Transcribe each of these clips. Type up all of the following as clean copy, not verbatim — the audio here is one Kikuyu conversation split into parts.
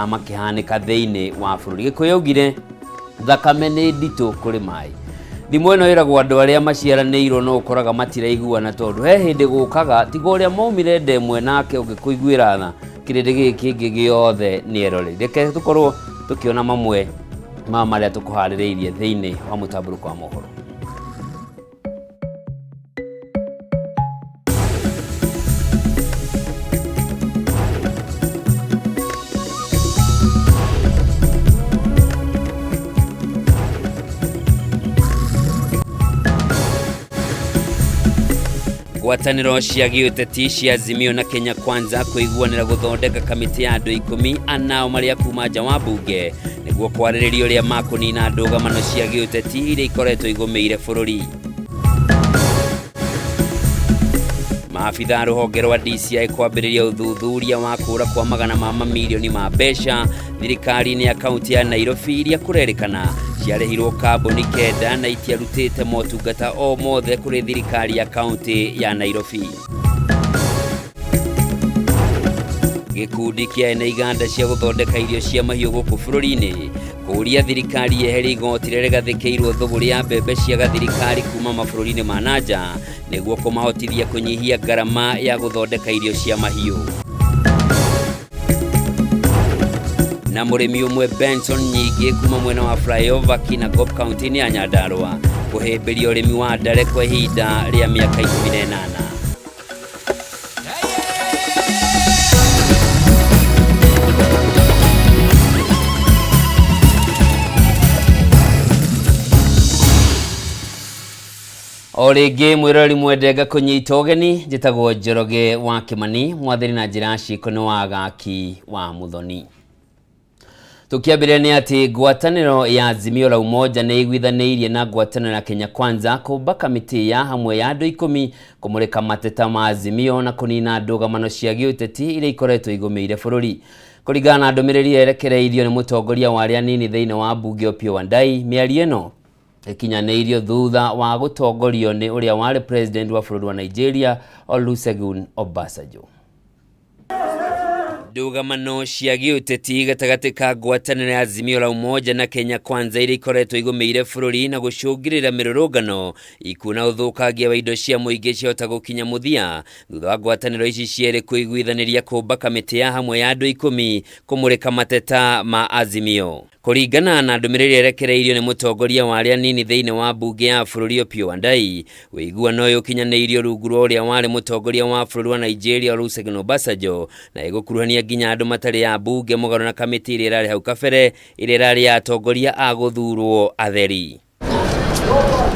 Makĩhanĩka thĩinĩ wa bũrũri. Gĩkũyũ augire thakame nĩ nditũ kũrĩ maĩ. Thimo ĩno ĩragwo andũ arĩa maciaranĩirwo no ũkoraga matiraiguana tondũ he hĩndĩ gũkaga tiga ũrĩa maumire nda ĩmwe nake ũngĩkũiguĩra tha kĩrĩndĩ gĩkĩ kĩngĩ gĩothe nĩ eroreri. Reke tũkorwo tũkĩona mamwe ma marĩa tũkũharĩrĩirie thĩinĩ wa mũtambũrũko wa mohoro. Ngwatanĩro cia gĩũteti cia Azimio na Kenya Kwanza kũiguanĩra gũthondeka kamĩtĩ ya andũ ikũmi anao marĩa kuma nja wa mbunge nĩguo kwarĩrĩria ũrĩa makũnina ndũgamano cia gĩũteti iria ikoretwo igũmĩire bũrũri. Maabitha a rũhonge rwa DCI kwambĩrĩria ũthuthuria wa kũra kwa magana ma mamirioni ma mbeca thirikari-inĩ ya kaunti ya Nairobi iria kũrerĩkana ciarĩhirwo kambuni kenda na itiarutĩte motungata o mothe kũrĩ thirikari ya kaunti ya Nairobi. Gĩkundi kĩa ene iganda cia gũthondeka irio cia mahiũ gũkũ bũrũri-inĩ kũũria thirikari yeherie igoti rĩrĩa rĩgathĩkĩirwo thũgũrĩ ya mbembe cia gathirikari kuma mabũrũri-inĩ ma na nja nĩguo kũmahotithia kũnyihia ngarama ya gũthondeka irio cia mahiũ. Na mũrĩmi ũmwe Benson Nyingĩ kuma mwena wa Flyover Kinangop kaunti-inĩ ya Nyandarua kũhĩmbĩria ũrĩmi wa ndare kwa ihinda rĩa mĩaka 18. O rĩngĩ mwĩroreri mwende ngakũnyita ũgeni, njĩtagwo Njoroge wa Kĩmani, mwathĩri na njĩra ya ciĩko nĩ wa Gaki wa Mũthoni. Tũkĩambĩrĩria nĩ atĩ ngwatanĩro ya Azimio la Umoja nĩ ĩiguithanĩirie na ngwatanĩro ya Kenya Kwanza kũmba kamĩtĩ ya hamwe ya andũ ikũmi kũmũrĩka mateta ma Azimio na kũnina ndũgamano cia gĩũteti iria ikoretwo igũmĩire bũrũri. Kũringana na ndũmĩrĩri yerekereirio nĩ mũtongoria wa arĩa anini thĩinĩ wa mbunge Opiyo Wandayi, mĩario ĩno ĩkinyanĩirio thutha wa gũtongorio nĩ ũrĩa warĩ president wa bũrũri wa Nigeria Olusegun Obasanjo. Ndũgamano cia gĩũteti gatagatĩ ka ngwatanĩro ya Azimio la Umoja na Kenya Kwanza iria ikoretwo igũmĩire bũrũri na gũcũngĩrĩra mĩrũrũngano, ikuũ na ũthũkangia wa indo cia mũingĩ ciahota gũkinya mũthia thutha wa ngwatanĩro ici cierĩ kũiguithanĩria kũmba kamĩtĩ ya hamwe ya andũ ikũmi kũmũrĩka mateta ma Azimio. Kũringana na ndũmĩrĩri yerekereirio nĩ mũtongoria wa arĩa anini thĩinĩ wa mbunge ya bũrũri Opiyo Wandayi, ũiguano ũyũ ũkinyanĩirio rungu rwa ũrĩa warĩ mũtongoria wa bũrũri wa Nigeria Olusegun Obasanjo na ĩgũkuruhania nginya andũ matarĩ a mbunge mũgarũ na kamĩtĩ ĩrĩa ĩrarĩ hau kabere ĩrĩa ĩrarĩ ya atongoria a gũthurwo atheri.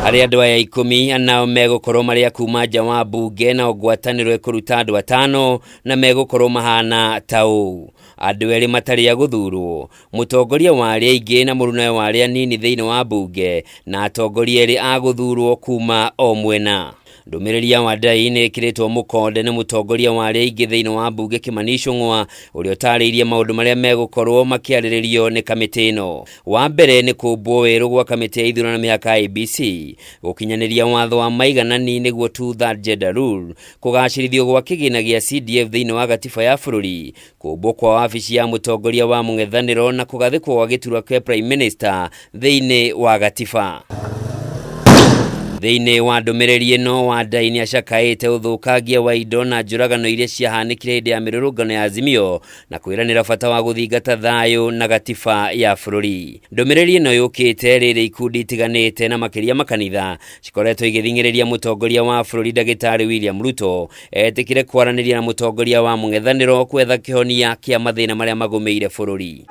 Harĩ andũ aya ikũmi anao megũkorwo marĩ a kuma nja wa mbunge nao ngwatanĩro ĩkũruta andũ atano na megũkorwo mahana ta ũũ: andũ erĩ matarĩ a gũthurwo, mũtongoria wa arĩa aingĩ na mũrunawe wa arĩa anini thĩinĩ wa mbunge, na atongoria erĩ a gũthurwo kuma o mwena. Ndũmĩrĩri ya Wandayi nĩ ĩkĩrĩtwo mũkonde nĩ mũtongoria wa arĩa aingĩ thĩinĩ wa mbunge Kimani Ichung'wa ũrĩa ũtarĩirie maũndũ marĩa megũkorwo makĩarĩrĩrio nĩ kamĩtĩ ĩno. Wa mbere nĩ kũmbwo werũ gwa kamĩtĩ ya ithurano na mĩhaka IEBC, gũkinyanĩria watho wa maiganani nĩguo two third gender rule, kũgacĩrithio gwa kĩgĩna gĩa CDF thĩinĩ wa gatiba ya bũrũri, kũmbwo kwa wabici ya mũtongoria wa mũng'ethanĩro na kũgathĩkwo gwa gĩturwa kĩa Prime Minister thĩinĩ wa gatiba. Thĩinĩ wa ndũmĩrĩri ĩno, Wandayi nĩacakaĩte ũthũkangia wa indo na njũragano iria ciahanĩkire hĩndĩ ya mĩrũrũngano ya Azimio na kwĩranĩra bata wa gũthingata thayũ na gatiba ya bũrũri. Ndũmĩrĩri ĩno yũkĩte rĩrĩ ikundi itiganĩte na makĩria makanitha cikoretwo igĩthing'ĩrĩria mũtongoria wa bũrũri ndagĩtarĩ William Ruto etĩkĩre kwaranĩria na mũtongoria wa mũng'ethanĩro gwetha kĩhonia kĩa mathĩna marĩa magũmĩire bũrũri.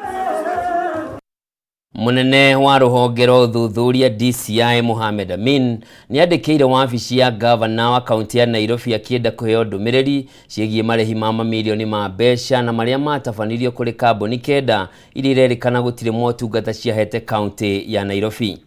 Mũnene wa rũhonge rwa ũthuthuria DCI Mohamed Amin nĩandĩkĩire wabici ya ngavana wa kaunti ya Nairobi akĩenda kũheo ndũmĩrĩri ciĩgiĩ marĩhi ma mamirioni ma mbeca na marĩa matabanirio kũrĩ kambuni kenda iria irerĩkana gũtirĩ motungata ciahete kaunti ya Nairobi.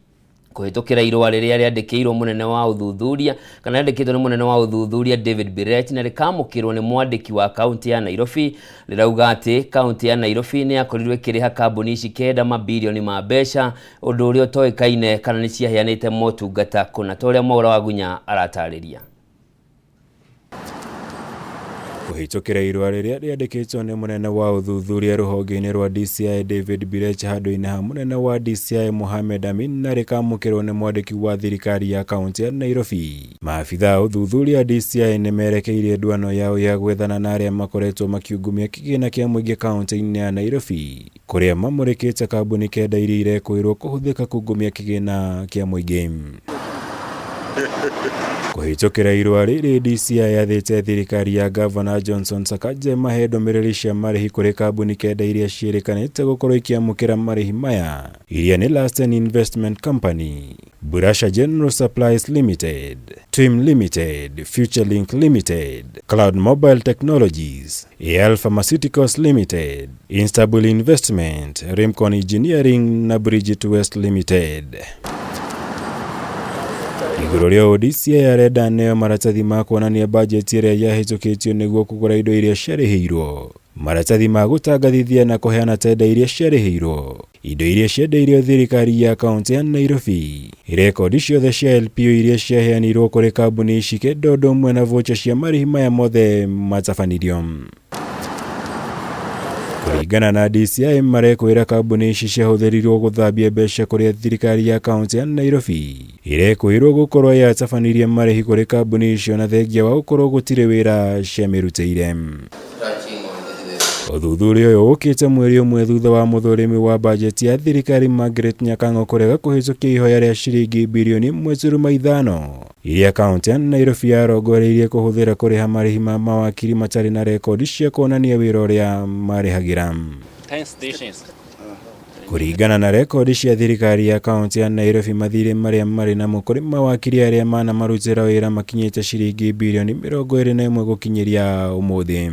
Kũhĩtũkĩra irũa rĩrĩa rĩandĩkĩirwo mũnene wa ũthuthuria kana rĩandĩkĩtwo nĩ mũnene wa ũthuthuria David Biret na rĩkamũkĩrwo nĩ mwandĩki wa kaunti ya Nairobi rĩrauga atĩ kaunti ya Nairobi nĩ yakorirwo ĩkĩrĩha kambuni ici kenda mabirioni ma mbeca ũndũ ũrĩa ũtoĩkaine kana nĩ ciaheanĩte motungata kũna ta ũrĩa Mwaura Wagunya aratarĩria. Kũhĩtũkĩra irũa rĩrĩa rĩandĩkĩtwo nĩ mũnene wa ũthuthuria rũhonge-inĩ rwa DCI David Birech handũ-inĩ ha mũnene wa DCI Mohamed Amin na rĩkamũkĩrwo nĩ mwandĩki wa thirikari ya kaunti ya Nairobi. Maabitha a ũthuthuria a DCI nĩ merekeirie nduano yao ya gwethana na arĩa makoretwo makiungumia kĩgĩna kĩa mũingĩ kaunti-inĩ ya Nairobi kũrĩa mamũrĩkĩte kambuni kenda iria irekũĩrwo kũhũthĩka kungumia kĩgĩna kĩa mũingĩ. Kũhĩtũkĩra irũa rĩrĩ DCI yathĩte thirikari ya Gavana Johnson Sakaja mahe ndũmĩrĩri cia marĩhi kũrĩ kambuni kenda iria ciĩrĩkanĩte gũkorwo ikĩamũkĩra marĩhi maya iria nĩ Lasten Investment Company, Burasha General Supplies Limited, Twim Limited, FutureLink Limited, Cloud Mobile Technologies, AL Pharmaceuticals Limited, Instable Investment, Rimcon Engineering na Bridget West Limited. Igũrũ rĩa ũũ DCI arenda neo maratathi ma kuonania bajeti ĩrĩa yahĩtũkĩtio nĩguo kũgũra indo iria ciarĩhĩirwo, maratathi ma gũtangathithia na kũheana tenda iria ciarĩhĩirwo, indo iria ciendeirio thirikari ya kaunti ya Nairobi, rekondi ciothe cia LPO iria ciaheanirwo kũrĩ kambuni ici kenda ũndũ ũmwe na voucher cia marĩhi maya mothe matabanirio. Kũringana na DCI marekwĩra kambuni ici ciahũthĩrirwo gũthambia mbeca kũrĩa thirikari ya kaunti ya Nairobi irekwĩrwo gũkorwo yatabanirie marĩhi kũrĩ kambuni icio na thengia wa gũkorwo gũtirĩ wĩra ciamĩrutĩire. Ũthuthuria ũyũ ũkĩte mweri ũmwe thutha wa mũthũrimi wa bajeti ya thirikari Margaret Nyakang'o kũrega kũhĩtũkia ihoya rĩa ciringi birioni 1.5 iria kaunti ya Nairobi yarongoreirie kũhũthĩra kũrĩha marĩhi ma mawakiri matarĩ na rekondi cia kuonania wĩra ũrĩa marĩhagĩra. Kũringana na rekondi cia thirikari ya kaunti ya Nairobi mathirĩ marĩa marĩ namo kũrĩ mawakiri arĩa manamarutĩra wĩra makinyĩte ciringi birioni 21 gũkinyĩria ũmũthĩ.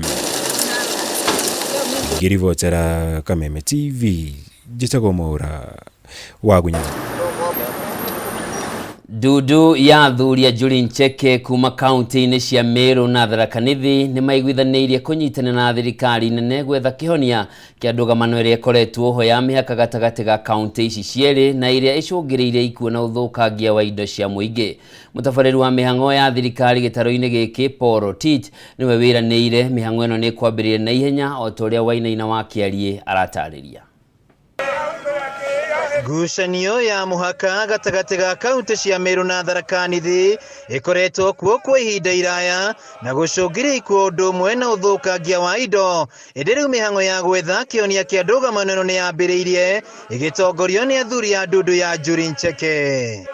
Ngĩribotera Kameme TV, njĩtagwo Mwaũra wa Gunya. Ndundu ya athuri a Njuri Ncheke kuma kaunti-inĩ cia Meru na Tharaka Nithi nĩ maiguithanĩirie kũnyitanĩra na thirikari nene gwetha kĩhonia kĩa ndũgamano ĩrĩa ĩkoretwo ho ya mĩhaka gatagatĩ ga kaunti ici cierĩ na ĩrĩa ĩcũngĩrĩirie ikuũ na ũthũkangia wa indo cia mũingĩ. Mũtabarĩri wa mĩhang'o ya thirikari gĩtarũ-inĩ gĩkĩ Paul Rotich nĩwe wĩranĩire mĩhang'o ĩno nĩ ĩkwambĩrĩria na ihenya o ta ũrĩa Wainaina wa Kĩariĩ aratarĩria. Ngucanio ya mũhaka gatagatĩ ga kaunti cia Meru na Tharaka Nithi ĩkoretwo kuo kwa ihinda iraya na gũcũngĩrĩria ikuũ ũndũ ũmwe na ũthũkangia wa indo. Ĩndĩ rĩu mĩhang'o ya gwetha kĩhonia kĩa ndũgamano ĩno nĩ yambĩrĩirie ĩgĩtongorio nĩ athuri a ndundu ya Njuri Ncheke.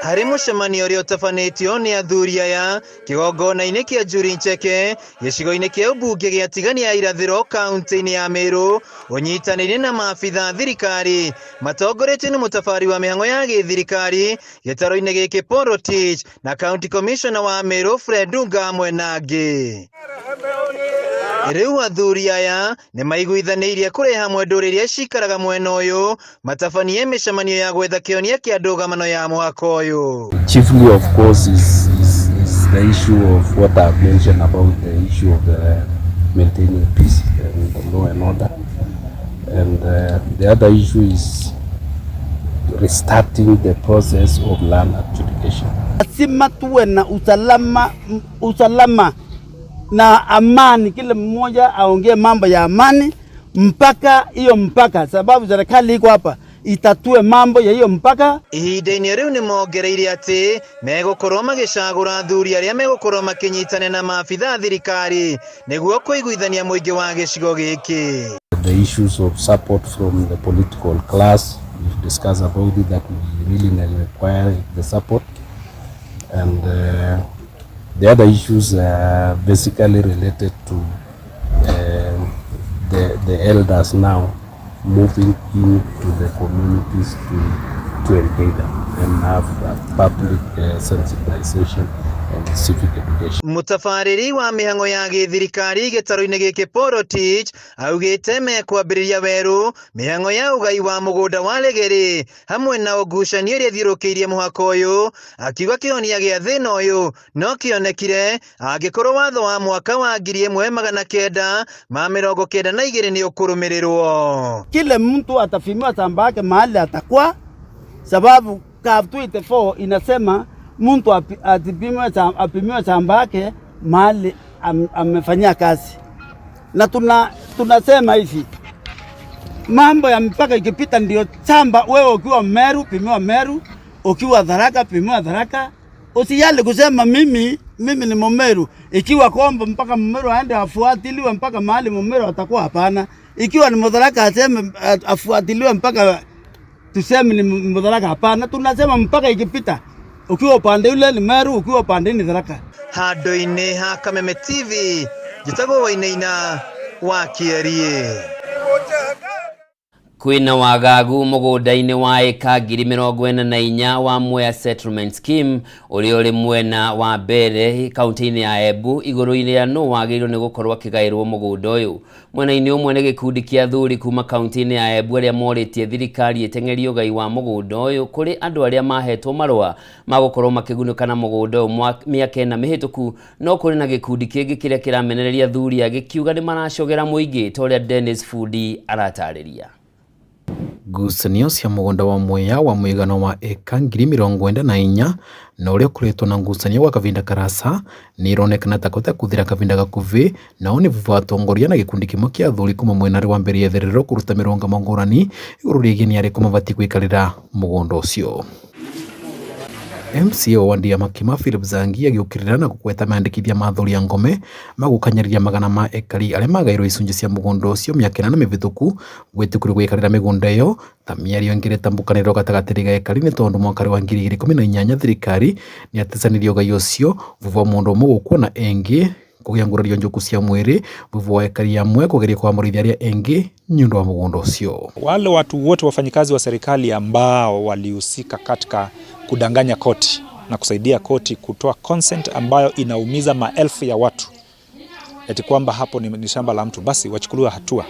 Harĩ mũcemanio ũrĩa ũtabanĩtio nĩ athuri aya kĩgongona-inĩ kĩa Njuri Ncheke gĩcigo-inĩ kĩa ũmbunge gĩa Tigania ya Irathĩro kaunti-inĩ ya Meru ũnyitanĩire na maabitha a thirikari matongoretio nĩ mũtabari wa mĩhang'o ya gĩthirikari gĩtarũ-inĩ gĩkĩ Paul Rotich na County Commissioner wa Meru Fred Ndunga hamwe na angĩ. Rĩu athuri aya nĩ maiguithanĩirie kũrehe hamwe ndũrĩrĩ iria cikaraga mwena ũyũ matabanie mĩcemanio ya gwetha kĩhonia kĩa ndũgamano ya mũhaka ũyũ. Chiefly, of course, is the issue of what I've mentioned about the issue of maintaining peace and the law and order. And the other issue is restarting the process of land adjudication. Lazima tuwe na usalama na amani, kila mmoja aongee mambo ya amani mpaka hiyo mpaka, sababu serikali iko hapa itatue mambo ya hiyo mpaka. Ihinda-inĩ rĩu nĩ mongereire atĩ megũkorwo magĩcagũra athuri arĩa megũkorwo makĩnyitana na maabitha a thirikari nĩguo kũiguithania mũingĩ wa gĩcigo gĩkĩ. The issues of support from the political class, we've discussed about it, that we really require the support. And the other issues are basically related to the elders now moving into the communities to engage them and have a public sensitization and civic education. Mũtabarĩri wa mĩhang'o ya gĩthirikari gĩtarũ-inĩ gĩkĩ Paul Rotich augĩte mekwambĩrĩria werũ mĩhang'o ya ũgai wa mũgũnda wa Legere hamwe na ũgucanio ĩrĩa ĩthiũrũkĩirie mũhaka ũyũ, akiuga kĩhonia gĩa thĩna ũyũ no kĩonekire angĩkorwo watho wa mwaka wa 1992 nĩ ũkũrũmĩrĩrwo. Kila mtu atapimiwa shamba yake mahali atakuwa, sababu CAF 284 inasema mtu apimiwe shamba yake mahali amefanyia kazi, na tunasema hivi mambo ya mpaka ikipita ndio chamba. Wewe ukiwa Meru pimiwa Meru, ukiwa Tharaka pimiwa Tharaka. Usiyale kusema mimi ni Mumeru. Ikiwa kwamba mpaka Mumeru aende afuatiliwe mpaka mahali Mumeru atakuwa, hapana. Ikiwa ni Mutharaka aseme afuatiliwe mpaka tuseme ni Mutharaka, hapana. Tunasema mpaka ikipita, ukiwa upande ule ni Meru, ukiwa upande ni Tharaka. Handũ-inĩ ha Kameme TV, njĩtagwo Wainaina wa Kĩerie. Kwina wagagu mugunda-ini wa eka 44,000 wa Mwea Settlement Scheme uria uri mwena wa Mbere kaunti-ini ya Embu iguru-ini rĩa nũ wagĩrĩirwo nĩ gũkorwo akĩgaĩrwo mũgũnda ũyũ. Mwena-inĩ ũmwe nĩ gĩkundi kĩa athuri kuma kaunti-inĩ ya Embu arĩa morĩtie thirikari ĩteng'erie ũgai wa mũgũnda ũyũ kũrĩ andũ arĩa mahetwo marũa ma gũkorwo makĩgunĩka na mũgũnda ũyũ mĩaka ĩna mĩhĩtũku, no kũrĩ na gĩkundi kĩngĩ kĩrĩa kĩramenereria athuri aya gĩkiuga nĩ maracogera mũingĩ ta ũrĩa Dennis Fundi aratarĩria. Ngucanio cia mũgũnda wa Mwea wa mũigana wa eka 94,000 na ũrĩa ũkoretwo na ngucanio gwa kahinda karasa nĩ ironekana ta gũtekuthira kahinda gakuhĩ, nao nĩ thutha wa atongoria na gĩkundi kĩmwe kĩa athuri kuma mwena wa mbere ya itherero kũruta mĩrũngamo ngũrani igũrũ rĩgiĩ nĩ arĩkũ mabatiĩ gũikarĩra mũgũnda ũcio. MCA wa Wandi ya Makima Philip Zangi agĩũkĩrĩra na gũgweta mandĩkithia ma athuri a Ngome magũkanyĩrĩria magana ma ekari arĩa magaĩirwo icunjĩ cia mũgũnda ũcio mĩaka ĩnana mĩhĩtũku gwĩtĩkĩrio gũikarĩra mĩgũnda ĩyo ta mĩario ĩngĩreta mbukanĩro gatagatĩ ga ekari nĩ tondũ mwaka wa 2018 thirikari nĩyatecanirie ũgai ũcio thutha wa mũndũ ũmwe gũkua na ĩngĩ kũgĩa ngurario njũku cia mwĩrĩ thutha wa ekari amwe kũgeria kwamũrithia arĩa ĩngĩ nĩ ũndũ wa mũgũnda ũcio. Wale watu wote wafanyikazi wa serikali ambao walihusika katika kudanganya koti na kusaidia koti kutoa consent ambayo inaumiza maelfu ya watu, eti kwamba hapo ni shamba la mtu, basi wachukuliwe hatua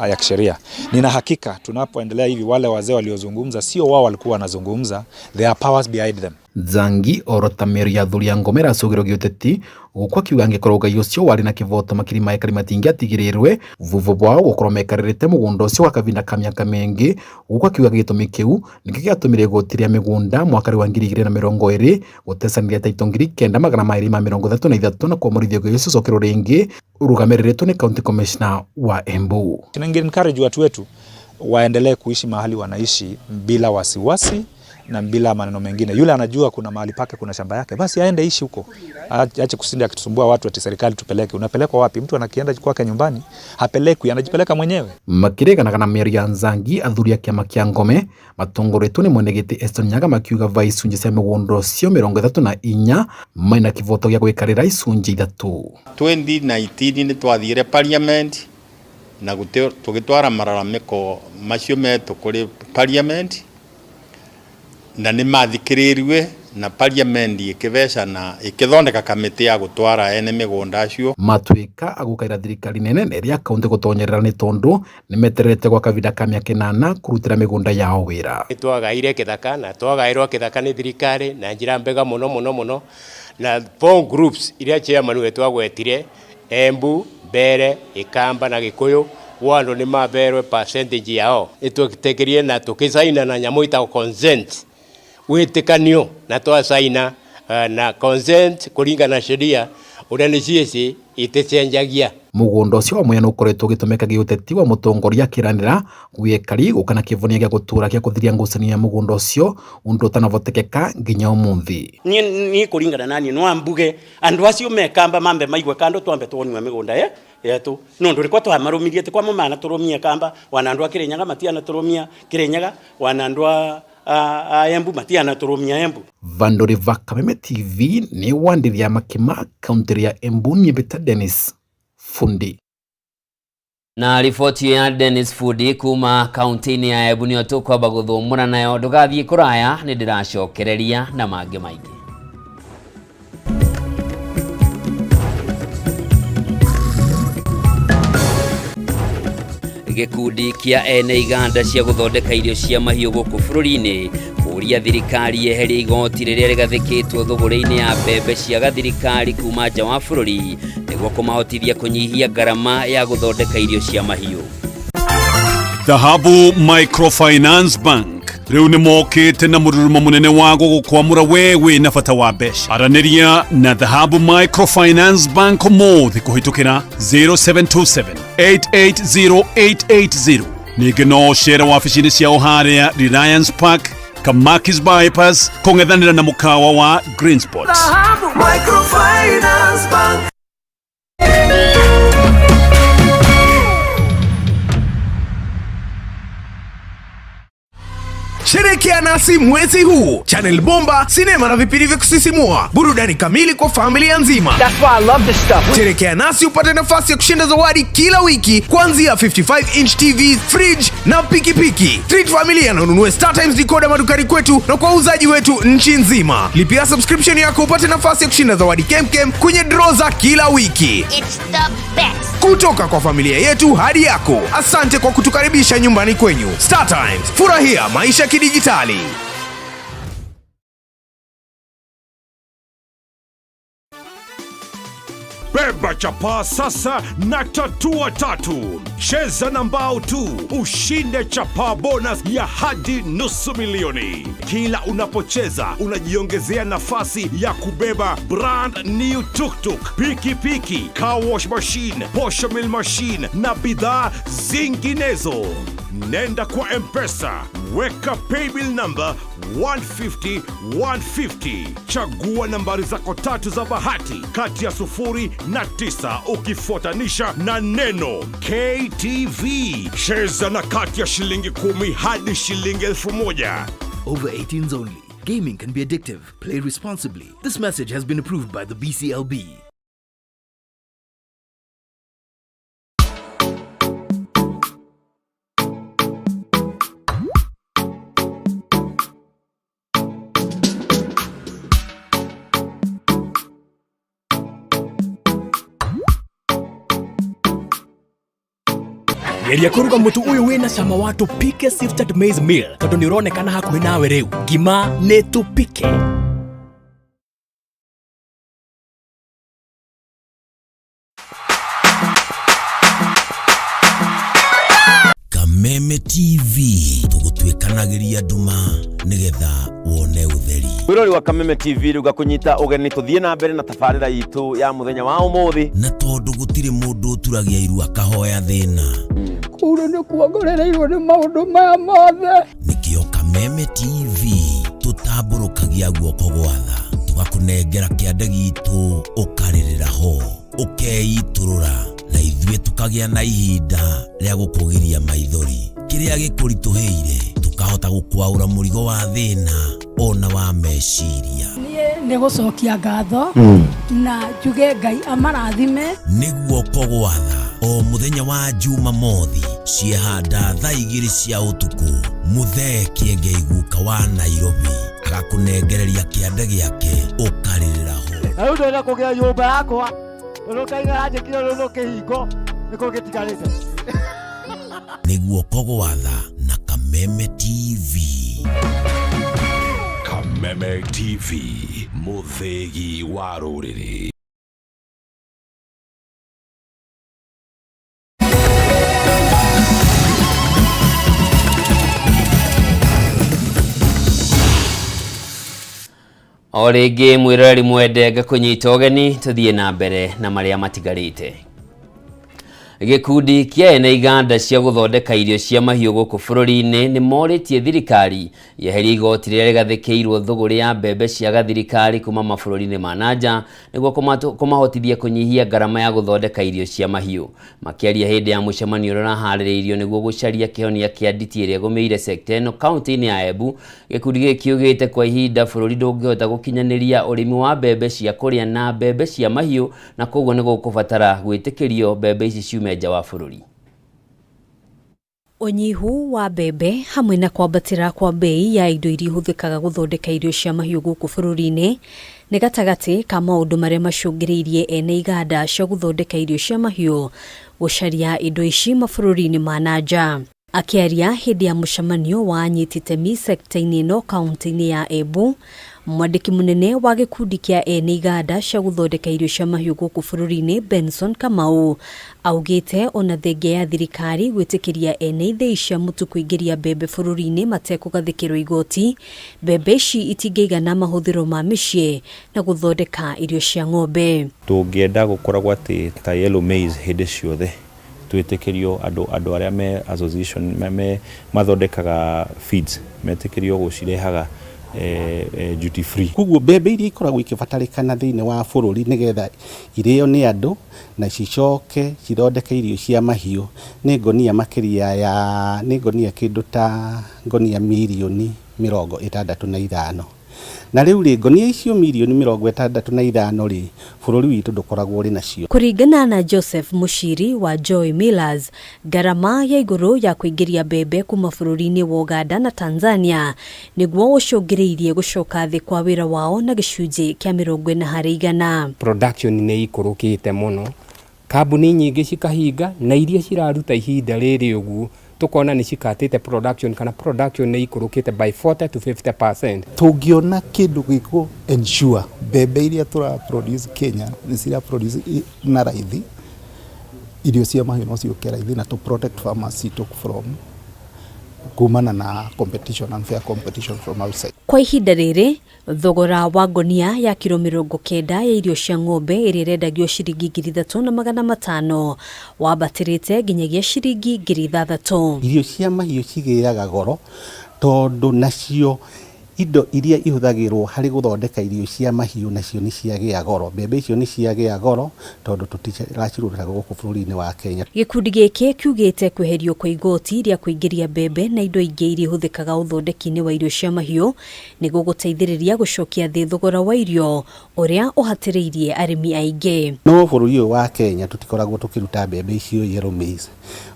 ya kisheria. Nina hakika tunapoendelea hivi, wale wazee waliozungumza sio wao walikuwa wanazungumza, there are powers behind them. Zangi orota mĩario ya athuri a Ngome ĩracũgĩrwo gĩũteti gũkũ akiuga angĩkorwo ũgai ũcio warĩ na kĩvoto makiri ma ekari matingĩatigĩrĩrwe thutha wao gũkorwo maikarĩrĩte mũgũnda ũcio gwa kahinda ka mĩaka mĩingĩ, gũkũ akiuga gĩtũmi kĩu nĩkĩo gĩatũmire igoti rĩa mĩgũnda mwaka wa 2020 gũtecanĩria taito 9233 na kwamũrithia ũgai ũcio ũcokerwo rĩngĩ ũrũgamĩrĩrĩtwo nĩ County Commissioner wa Embu. Ninge encourage watu wetu waendelee kuishi mahali wanaishi bila wasiwasi na bila maneno mengine. Yule anajua kuna mahali pake, kuna shamba yake, basi aende ishi huko. Aache kusinda akitusumbua watu ati serikali tupeleke. Unapelekwa wapi? Mtu anakienda kwake nyumbani, hapelekwi, anajipeleka mwenyewe. Makireganaga na mĩario ya Nzangi athuri a kĩama kĩa Ngome matongoretwo nĩ mwenegĩtĩ Eston Nyaga makiuga va icunjĩ cia mĩgũnda ũcio 34 maina kĩvoto gĩa gũikarĩra icunjĩ 3. 2019 nĩ twathire parliament na tũgĩtwara malalamiko macio metũ kũrĩ parliament na nĩ mathikĩrĩriwe na parliament ĩkĩvecana ĩkĩthondeka kamĩtĩ ya gũtwara ene mĩgũnda acio. Matuĩka agũkaĩra thirikari nene na ĩrĩa kaunti gũtonyerera nĩ tondũ nĩmetererete gwa kahinda ka mĩaka ĩnana kũrutĩra mĩgũnda yao wĩra. Twagaire kĩthaka na twagaĩrwo kĩthaka nĩ thirikari na njĩra mbega mũno mũno mũno, na four groups iria chairman wetu agwetire Embu, Mbere, Ikamba na Gĩkũyũ wandu nĩ maberwe percentage yao ĩtwĩtĩkĩrie na tũkĩcaina na nyamũ ĩtagwo consent wĩtĩkanio na twacaina na consent kũringana na sheria ũrĩa nĩ ciĩci ĩtĩcenjagia. Mũgũnda ũcio wa Mwea nĩũkoretwo ũgĩtũmĩka gĩũteti wa mũtongoria akĩranĩra gwĩkari gũka na kĩvonia gĩa gũtũra gĩa kũthiria ngucanio ya mũgũnda ũcio ũndũ ũtanavotekeka nginya ũmũthĩ. Niĩ kũringana naniĩ no mbuge andũ acio mekamba mambe maigue kando twambe twoniwe mĩgũnda yetu nondu rikwa twamarumirie ti kwamo manatũrũmia kamba wana andũ a Kĩrĩnyaga matianatũrũmia Kĩrĩnyaga wana andũ a Embu matianatũrũmia Embu. Vandori va Kameme TV ni wandithia Makima kaunti ya Embu nyebeta Dennis Fundi. Na riboti ya Dennis Fundi kuma kaunti-inĩ ya Embu nĩyo tũkwamba gũthũmũra nayo, ndũgathiĩ kũraya nĩ ndĩracokereria na mangĩ maingĩ. Gĩkundi kĩa ene iganda cia gũthondeka irio cia mahiũ gũkũ bũrũri-inĩ kũũria thirikari yeherie igoti rĩrĩa rĩgathĩkĩtwo thũgũrĩ-inĩ ya mbembe cia gathirikari kuma nja wa bũrũri nĩguo kũmahotithia kũnyihia ngarama ya gũthondeka irio cia mahiũ. Dhahabu Microfinance Bank Rĩu nĩ mokĩte na mũrurumo mũnene wa gũgũkwamũra we wĩ na bata wa mbeca. Aranĩria na Dhahabu Microfinance Bank ũmũthĩ kũhĩtũkĩra 0727 880880. Ningĩ no ũcere wabici-inĩ ciao harĩa Reliance Park, Kamakis Bypass, kũng'ethanĩra na mũkawa wa Green Spot. Dhahabu Microfinance Bank. Sherekea nasi mwezi huu, Channel Bomba, sinema na vipindi vya kusisimua, burudani kamili kwa familia nzima. That's why I love this stuff. Sherekea nasi upate nafasi ya kushinda zawadi kila wiki kuanzia 55 inch TV, fridge na pikipiki. Treat familia na ununue Star Times decoder madukani kwetu na kwa wauzaji wetu nchi nzima. Lipia subscription yako upate nafasi ya kushinda zawadi kemkem kwenye draw za kila wiki. It's the best. Kutoka kwa familia yetu hadi yako. Asante kwa kutukaribisha nyumbani kwenyu. Star Times, furahia maisha kidijitali. Beba chapaa sasa na tatua tatu. Cheza na mbao tu ushinde chapaa bonus ya hadi nusu milioni. Kila unapocheza unajiongezea nafasi ya kubeba brand new tuktuk, pikipiki, car wash machine, posho mill machine na bidhaa zinginezo. Nenda kwa M-Pesa, weka paybill number 150 150, chagua nambari zako tatu za bahati kati ya 0 na 9 ukifuatanisha na neno KTV. Cheza na kati ya shilingi 10 hadi shilingi 1000. Over 18s only. Gaming can be addictive. Play responsibly. This message has been approved by the BCLB. Geria kũruga mũtu ũyũ wĩna cama wa Tupike Sifted Maize Meal tondũ nĩ ũronekana hakuhĩ nawe rĩu. Ngima nĩ Tupike. Kameme TV tũgũtuĩkanagĩria nduma nĩgetha wone ũtheri. Mwĩrori wa Kameme TV rĩu ngakũnyita ũgeni tũthiĩ na mbere na tabarĩra itũ ya mũthenya wa ũmũthĩ. Na tondũ gũtirĩ mũndũ ũturagia iru akahoya thĩna, Kũu nĩ kuongorereirwo nĩ maũndũ maya mothe. Nĩkĩo Kameme TV tũtambũrũkagia guoko gwa tha tũgakũnengera kĩande gitũ ũkarĩrĩra ho ũkeitũrũra na ithuĩ tũkagĩa na ihinda rĩa gũkũgiria maithori kĩrĩa gĩkũritũhĩire tũkahota gũkwaũra mũrigo wa thĩna ona wa meciria. Niĩ nĩ gũcokia ngatho na njuge Ngai amarathime. Nĩ guoko gwa tha o mũthenya wa Jumamothi ciehanda thaa 2 cia ũtukũ Mũthee Kĩengei guka wa Nairobi agakũnengereria kĩande gĩake ũkarĩrĩra ho. Na rĩu ndĩrenda kũgĩa nyũmba yakwa tondũ Ngai nĩaranjĩkire rũrũ kĩhingo nĩkĩo gĩtigarĩte. Nĩ guoko gwa tha na Kameme TV. Kameme TV, mũthĩgi wa rũrĩrĩ. O rĩngĩ mwĩroreri mwende ngakũnyita ũgeni tũthiĩ na mbere na marĩa matigarĩte. Gĩkundi kĩa ene iganda cia gũthondeka irio cia mahiũ gũkũ bũrũri-inĩ nĩ morĩtie thirikari yeherie igoti rĩrĩa rĩgathĩkĩirwo thũgũrĩ ya mbembe cia gathirikari kuma mabũrũri-inĩ ma nanja nĩguo kũmahotithia kũnyihia ngarama ya gũthondeka irio cia mahiũ. Makĩaria hĩndĩ ya mũcemanio ũrĩa ũraharĩrĩirio nĩguo gũcaria kĩhonia kĩa nditi ĩrĩa ĩgũmĩire sekta ĩno kaunti-inĩ ya Embu, gĩkundi gĩkĩ kiugĩte kwa ihinda bũrũri ndũngĩhota gũkinyanĩria ũrĩmi wa mbembe cia kũrĩa na mbembe cia mahiũ na koguo nĩ gũkũbatara gwĩtĩkĩrio mbembe ici ciume nja wa bũrũri. Ũnyihu wa mbembe hamwe na kwambatĩra kwa bei ya indo iria ihũthĩkaga gũthondeka irio cia mahiũ gũkũ bũrũri-inĩ nĩ gatagatĩ ka maũndũ marĩa macũngĩrĩirie ene iganda cia gũthondeka irio cia mahiũ gũcaria indo ici mabũrũri-inĩ ma na nja. Akĩaria hĩndĩ ya mũcemanio wa anyiti itemi sekta-inĩ ĩno kaunti-inĩ ya Embu, Mwandĩki mũnene wa gĩkundi kĩa ene iganda cia gũthondeka irio cia mahiũ gũkũ bũrũri-inĩ Benson Kamau augĩte ona thengia ya thirikari gwĩtĩkĩria ene ithĩi cia mũtu kũingĩria mbembe bũrũri-inĩ matekũgathĩkĩrwo igoti, mbembe ici itingĩigana mahũthĩro ma mĩciĩ na gũthondeka irio cia ng'ombe. Tũngĩenda gũkoragwo atĩ ta yellow maize hĩndĩ ciothe twĩtĩkĩrio andũ andũ arĩa me association me mathondekaga feeds metĩkĩrio gũcirehaga duty free. Koguo mbembe iria ikoragwo ikĩbatarĩkana thĩinĩ wa bũrũri nĩgetha irĩo nĩ andũ na cicoke cithondeke irio cia mahiũ nĩ ngonia makĩria ya nĩ ngonia kĩndũ ta ngonia mirioni 65. Na rĩu rĩ, ngonia icio mirioni 65 rĩ, bũrũri witũ ndũkoragwo ũrĩ nacio. Kũringana na Joseph Muchiri wa Joy Millers, ngarama ya igũrũ ya kũingĩria mbembe kuma bũrũri-inĩ wa Ũganda na Tanzania nĩguo ũcũngĩrĩirie gũcoka thĩ kwa wĩra wao na gĩcunjĩ kĩa 40 harĩ igana. Production nĩ ikũrũkĩte mũno, kambuni nyingĩ cikahinga na iria ciraruta ihinda rĩrĩ ũguo tukona nĩ cikatĩte production kana production nĩ ikũrũkĩte by 40 to 50%. Tũngĩona kĩndũ gĩkũ ensure mbembe iria tũra produce Kenya nĩ cira produce na raithi, irio cia mahiũ no ciũke raithi na to protect farmers citũ from kumana na competition, unfair competition from outside. Kwa ihinda rĩrĩ, thogora wa ngonia ya kiro 90 ya irio cia ng'ombe ĩrĩa ĩrendagio ciringi 3500 wambatĩrĩte nginyagia ciringi 6000. Irio cia mahiũ cigĩaga goro tondũ nacio indo iria ihũthagĩrwo harĩ gũthondeka irio cia mahiũ nacio nĩ ciagĩa goro. Mbembe icio nĩ ciagĩa goro tondũ tũtiracirutĩra gũkũ bũrũri-inĩ wa Kenya. Gĩkundi gĩkĩ kiugĩte kweherio kwa igoti rĩa kũingĩria mbembe na indo ingĩ iria ihũthĩkaga ũthondeki-inĩ wa irio cia mahiũ nĩ gũgũteithĩrĩria gũcokia thĩ thogora wa irio ũrĩa ũhatĩrĩirie arĩmi aingĩ. No bũrũri ũyũ wa Kenya tũtikoragwo tũkĩruta mbembe icio yellow maize.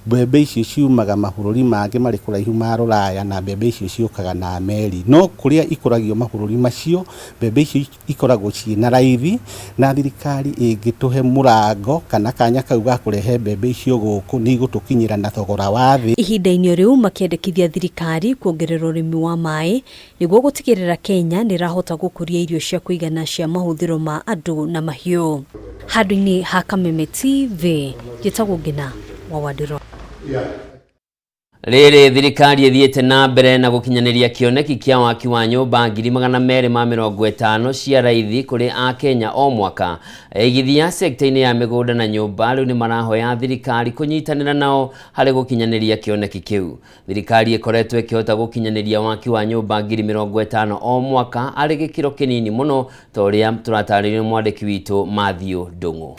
Mbembe icio ciumaga mabũrũri mangĩ marĩ kũraihu ma rũraya na mbembe icio ciũkaga na meri. No kũrĩa ikũragio mabũrũri macio, mbembe icio ikoragwo ciĩna raithi na thirikari ĩngĩtũhe mũrango kana kanya kau ga kũrehe mbembe icio gũkũ nĩ igũtũkinyĩra na thogora wa thĩ. Ihinda-inĩ rĩu makĩendekithia thirikari kuongerera ũrĩmi wa maĩ nĩguo gũtigĩrĩra Kenya nĩ ĩrahota gũkũria irio cia kũigana cia mahũthĩro ma andũ na mahiũ. Handũ-inĩ ha Kameme TV, njĩtagwo Ngina wa Wandĩro. Rĩrĩ thirikari ĩthiĩte na mbere na gũkinyanĩria kĩoneki kĩa waki wa nyũmba 250,000 cia raithi kũrĩ Akenya o mwaka. Aigithia sekta-inĩ ya mĩgũnda na nyũmba rĩu nĩ marahoya thirikari kũnyitanĩra nao harĩ gũkinyanĩria kĩoneki kĩu. Thirikari ĩkoretwo ĩkĩhota gũkinyanĩria waki wa nyũmba 50,000 o mwaka arĩ gĩkĩro kĩnini mũno ta ũrĩa tũratarĩrio nĩ mwandĩki witũ Matthew Ndung'u.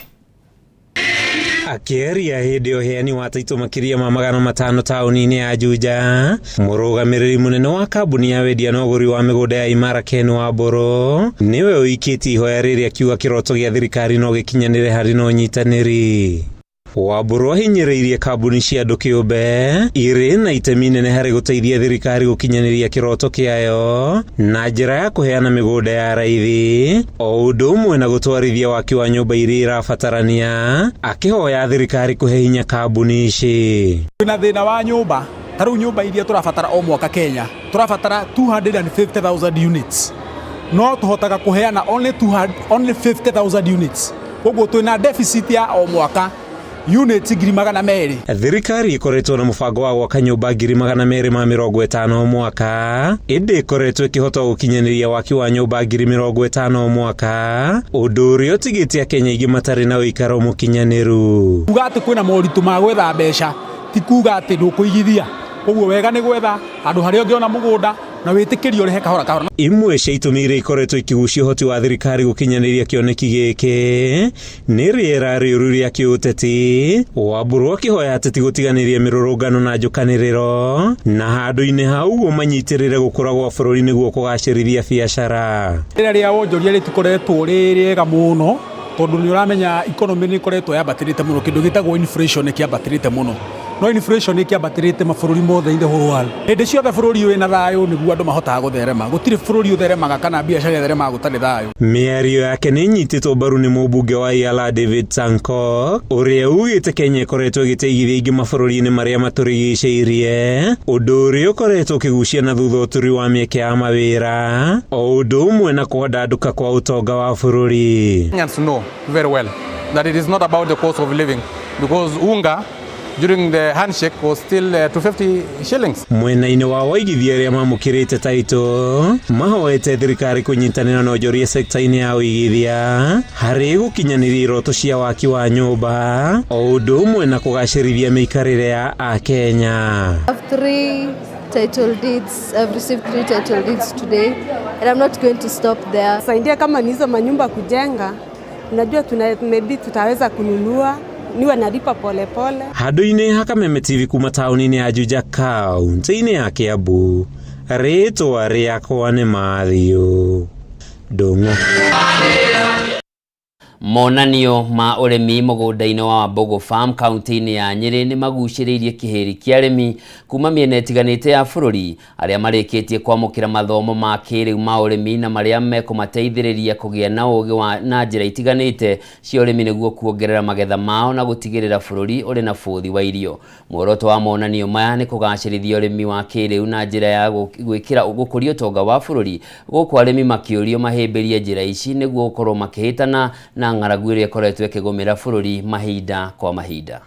Akĩaria hĩndĩ ya ũheani wa taitũ makĩria ma 500 taũni-inĩ ya Juja, mũrũgamĩrĩri mũnene wa kambuni ya wendia na ũgũri wa mĩgũnda ya Imara Ken Wambũrũ nĩwe ũikĩtie ihoya rĩrĩ akiuga kĩroto gĩa thirikari no gĩkinyanĩre harĩ na ũnyitanĩri. Wambũrũ ahinyĩrĩirie kambuni cia andũ kĩũmbe irĩ na itemi nene harĩ gũteithia thirikari gũkinyanĩria kĩroto kĩayo na njĩra ya kũheana mĩgũnda ya raithi o ũndũ ũmwe na gũtwarithia waki wa nyũmba iria irabatarania, akĩhoya thirikari kũhe hinya kambuni ici. Twĩna thĩna wa nyũmba, ta rĩu nyũmba iria tũrabatara o mwaka Kenya tũrabatara 250,000 units, no tũhotaga kũheana only 50,000 units, koguo twĩna deficit ya o mwaka units 200,000. Thirikari ĩkoretwo na mũbango wa gwaka nyũmba 250,000 o mwaka, ĩndĩ ĩkoretwo ĩkĩhota gũkinyanĩria waki wa nyũmba 50,000 o mwaka, ũndũ ũrĩa ũtigĩte Akenya aingĩ matarĩ na ũikaro mũkinyanĩru. Kuga atĩ kwĩna moritũ ma gwetha mbeca ti kuga atĩ ndũkũigithia, koguo wega nĩ gwetha handũ harĩa ũngĩona mũgũnda na wĩtĩkĩrio ũrĩhe kahora kahora. Imwe cia itũmi iria ikoretwo ikĩgucia ũhoti wa thirikari gũkinyanĩria kĩoneki gĩkĩ nĩ rĩera rĩũru rĩa kĩũteti. Wambũrũ akĩhoya ateti gũtiganĩria mĩrũrũngano na njũkanĩrĩro na handũ-inĩ ha ũguo manyitĩrĩre gũkũra gwa bũrũri nĩguo kũgacĩrithia biacara. Rĩera rĩa wonjoria rĩtikoretwo rĩ rĩega mũno tondũ nĩ ũramenya economy nĩ ĩkoretwo yambatĩrĩte mũno, kĩndũ gĩtagwo inflation nĩ kĩambatĩrĩte mũno. No inflation ĩkĩambatĩrĩte mabũrũri mothe in the whole world. Hĩndĩ ciothe bũrũri wĩna thayũ nĩguo andũ mahotaga gũtherema. Gũtirĩ bũrũri ũtheremaga kana biacara ĩtheremaga gũtarĩ thayũ. Mĩario yake nĩ ĩnyitĩtwo mbaru nĩ mũmbunge wa Yala David Sankok ũrĩa ugĩte Kenya ĩkoretwo ĩgĩteithia aingĩ mabũrũri-inĩ marĩa matũrigicĩirie, ũndũ ũrĩa ũkoretwo ũkĩgucia na thutha ũturi wa mĩeke ya mawĩra o ũndũ ũmwe na kwandandũka kwa ũtonga wa bũrũri. Kenyans know very well that it is not about the cost of living because unga during the handshake was still 250 shillings. Mwena-inĩ wa waigithia arĩa mamũkĩrĩte taitũ mahoete thirikari kũnyitanĩra na onjoria sekta-inĩ ya ũigithia harĩ gũkinyanĩria iroto cia waki wa nyũmba o ũndũ ũmwe na kũgacĩrithia mĩikarĩre ya Akenya. I have three title deeds. I've received three title deeds today and I'm not going to stop there. Saidia kama ni hizo manyumba kujenga, unajua tuna, maybe tutaweza kununua niwe nalipa polepole. Handũ-inĩ ha Kameme TV kuma taũni-inĩ ya Juja kaunti-inĩ ya Kiambu, rĩtwa rĩakwa nĩ Matthew Ndung'u. Monanio ma ũrĩmi mũgũnda-inĩ wa Wambugu Farm kaunti-inĩ ya Nyĩrĩ nĩ magucĩrĩirie kĩhĩri kĩa arĩmi kuma mĩena ĩtiganĩte ya bũrũri arĩa marĩkĩtie kwamũkĩra mathomo ma kĩrĩu ma ũrĩmi na marĩa mekũmateithĩrĩria kũgĩa na ũgĩ wa na njĩra itiganĩte cia ũrĩmi nĩguo kuongerera magetha mao na gũtigĩrĩra bũrũri ũrĩ na bũthi wa irio. Muoroto wa monanio maya nĩ kũgacĩrithia ũrĩmi wa kĩrĩu na njĩra ya gwĩkĩra gũkũria ũtonga wa bũrũri gũkũ arĩmi makĩũrio mahĩmbĩrie njĩra ici nĩguo gũkorwo makĩhĩtana na ng'aragu ĩrĩa ĩkoretwo ĩkĩgũmĩra bũrũri mahinda kwa mahinda.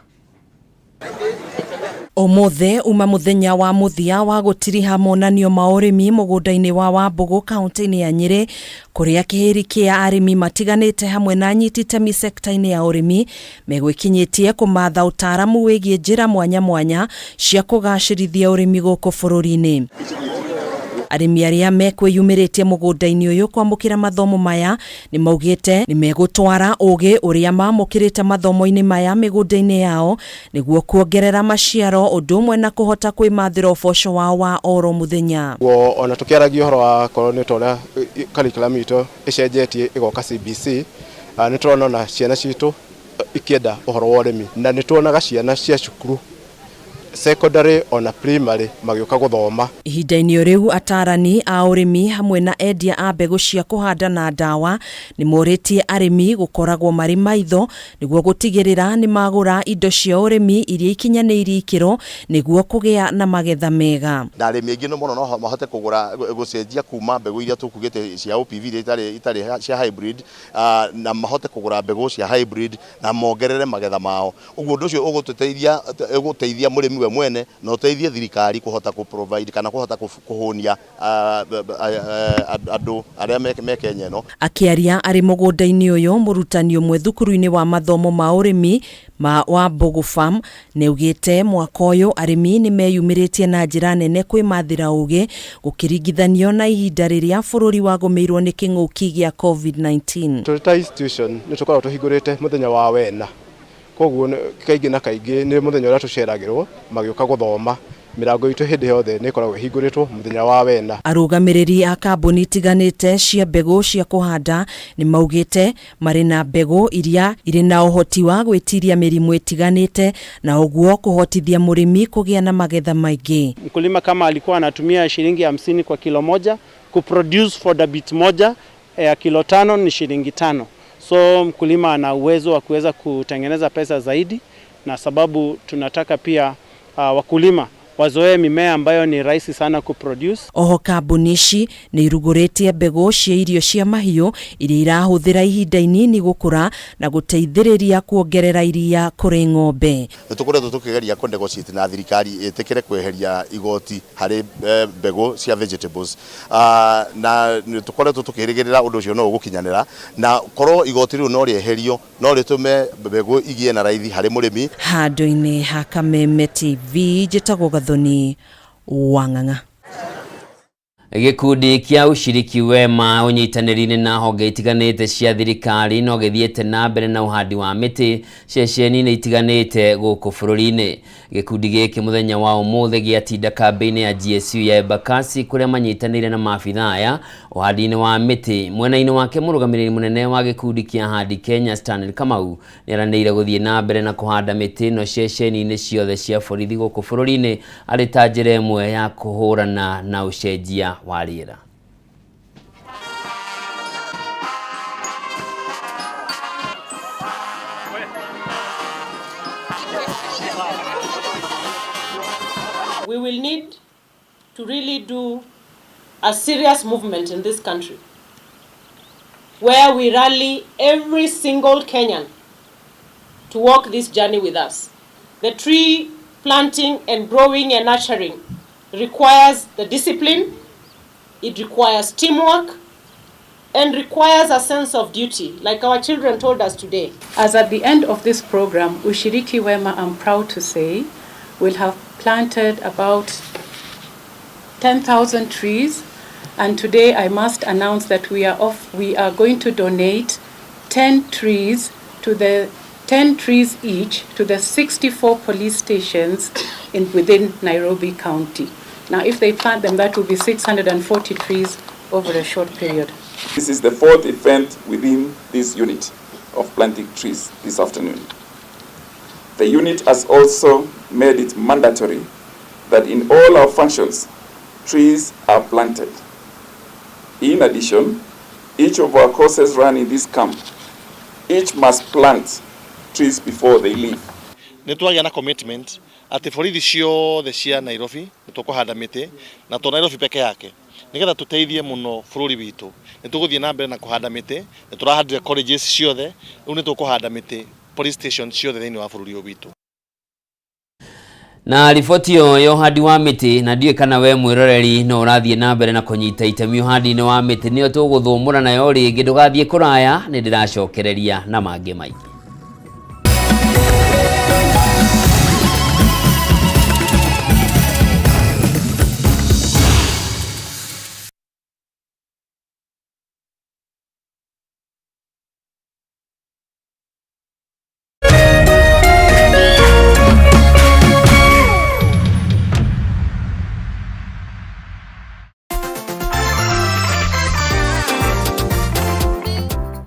Ũmũthĩ uma mũthenya wa mũthia wa gũtiriha monanio ma ũrĩmi mũgũnda-inĩ wa Wambugu kaunti-inĩ ya Nyĩrĩ kũrĩa kĩhĩri kĩa arĩmi matiganĩte hamwe na anyiti itemi sekta-inĩ ya ũrĩmi megwĩkinyĩtie kũmatha ũtaaramu wĩgiĩ njĩra mwanya mwanya cia kũgacĩrithia ũrĩmi gũkũ bũrũri-inĩ. Arĩmi arĩa mekwĩyumĩrĩtie mũgũnda-inĩ ũyũ kwamũkĩra mathomo maya nĩ maugĩte nĩ megũtwara ũgĩ ũrĩa mamũkĩrĩte mathomo-inĩ maya mĩgũnda-inĩ yao nĩguo kuongerera maciaro ũndũ ũmwe na kũhota kwĩmathĩra ũboco wao wa oro mũthenya. Guo ona tukiaragia ũhoro wa korwo nĩ ta ũrĩa curriculum itũ ĩcenjetie ĩgoka CBC, nĩ tũrona ona ciana citũ ikĩenda ũhoro wa ũrĩmi, na nĩ tuonaga ciana cia cukuru secondary ona primary magĩũka gũthoma. Ihinda-inĩ o rĩu atarani a ũrĩmi hamwe na endia a mbegũ cia kũhanda na ndawa nĩ morĩtie arĩmi gũkoragwo marĩ maitho nĩguo gũtigĩrĩra nĩ magũra indo cia ũrĩmi iria ikinyanĩirie ikĩro nĩguo kũgĩa na magetha mega. Na arĩmi aingĩ mũno no mahote kũgũra gũcenjia kuma mbegũ iria tũkugĩte cia OPV iria itarĩ cia hybrid, na mahote kũgũra mbegũ cia hybrid na mongerere magetha mao. Ũguo ũndũ ũcio ũgũteithia mũrĩmi we mwene na ũteithie thirikari kũhota kũ provide kana kũhota kũhũnia andũ arĩa me Kenya ĩno. Akĩaria arĩ mũgũnda-inĩ ũyũ, mũrutani ũmwe thukuru-inĩ wa mathomo ma ũrĩmi ma Wambugu Farm nĩaugĩte mwaka ũyũ arĩmi nĩmeyumĩrĩtie na njĩra nene kwĩmathĩra ũgĩ gũkĩringithanio na ihinda rĩrĩa bũrũri wagũmĩirwo nĩ kĩng'ũki gĩa COVID-19. Tũrĩ ta institution nĩ tũkoragwo tũhingũrĩte mũthenya wa wena, koguo kaingĩ na kaingĩ nĩ mũthenya ũrĩa tũceragĩrwo magĩũka gũthoma. Mĩrango itũ hĩndĩ yothe nĩ ĩkoragwo ĩhingũrĩtwo mũthenya wa wena. Arũgamĩrĩri a kambuni itiganĩte cia mbegũ cia kũhanda nĩ maugĩte marĩ na mbegũ iria irĩ na ũhoti wa gwĩtiria mĩrimũ ĩtiganĩte na ũguo kũhotithia mũrĩmi kũgĩa na magetha maingĩ. Mkulima kama alikuwa anatumia shilingi 50 kwa kilo moja, kuproduce fodder beet moja ya kilo 5 ni shilingi 5. So mkulima ana uwezo wa kuweza kutengeneza pesa zaidi, na sababu tunataka pia wakulima wazoee mimea ambayo ni rahisi sana kuproduce. Oho kambuni ici nĩ irugũrĩtie mbegũ cia irio cia mahiũ iria irahũthĩra ihinda inini gũkũra na gũteithĩrĩria kuongerera iria kũrĩ ng'ombe. Nĩ tũkoretwo tũkĩgeria kũ negotiate na thirikari ĩtĩkĩre kweheria igoti harĩ mbegũ cia vegetables. Na nĩ tũkoretwo tũkĩrĩgĩrĩra ũndũ ũcio no ũgũkinyanĩra, na korwo igoti rĩu no rĩeherio no rĩtũme mbegũ igĩe na raithi harĩ mũrĩmi. Handũ-inĩ ha Kameme TV njĩtagwo Gathoni Wang'ang'a. Gĩkundi kĩa Ushiriki Wema ũnyitanĩri-inĩ na honge itiganĩte cia thirikari no gĩthiĩte na mbere na ũhandi wa mĩtĩ ceceni-inĩ itiganĩte gũkũ bũrũri-inĩ. Gĩkundi gĩkĩ mũthenya wa ũmũthĩ gĩatinda kambĩ-inĩ ya GSU ya Embakasi kũrĩa manyitanĩire na maabithaa aya ũhandi-inĩ wa mĩtĩ. Mwena-inĩ wake mũrũgamĩrĩri mũnene wa gĩkundi kĩa Handi Kenya Stanley Kamau nĩeranĩire gũthiĩ na mbere na kũhanda mĩtĩ ĩno ceceni-inĩ ciothe cia borithi gũkũ bũrũri-inĩ arĩ ta njĩra ĩmwe ya kũhũrana na ũcenjia wa rĩera. We will need to really do a serious movement in this country where we rally every single Kenyan to walk this journey with us. The tree planting and growing and nurturing requires the discipline, it requires teamwork, and requires a sense of duty, like our children told us today. As at the end of this program, Ushiriki Wema, I'm proud to say, will have planted about 10,000 trees. And today I must announce that we are going to donate 10 trees to the 10 trees each to the 64 police stations within Nairobi County. Now, if they plant them, that will be 640 trees over a short period. This is the fourth event within this unit of planting trees this afternoon. The unit has also made it mandatory that in all our functions, trees are planted. In addition, each of our courses run in this camp, each must plant trees before they leave. Nĩ twagĩa na commitment atĩ borithi ciothe cia Nairobi nĩ tũkũhanda mĩtĩ na to Nairobi peke yake nĩgetha tũteithie mũno bũrũri witũ. Nĩ tũgũthiĩ na mbere na kũhanda mĩtĩ, nĩ tũrahandire colleges ciothe, rĩu nĩ tũkũhanda mĩtĩ police station ciothe thĩinĩ wa bũrũri ũyũ witũ. Na riboti ĩyo ya ũhandi wa mĩtĩ, na ndiũĩ kana we mwĩroreri no ũrathiĩ na mbere na kũnyita itemi ũhandi-inĩ wa mĩtĩ, nĩyo tũgũthũmũra nayo rĩngĩ. Ndũgathiĩ kũraya, nĩ ndĩracokereria na mangĩ maingĩ.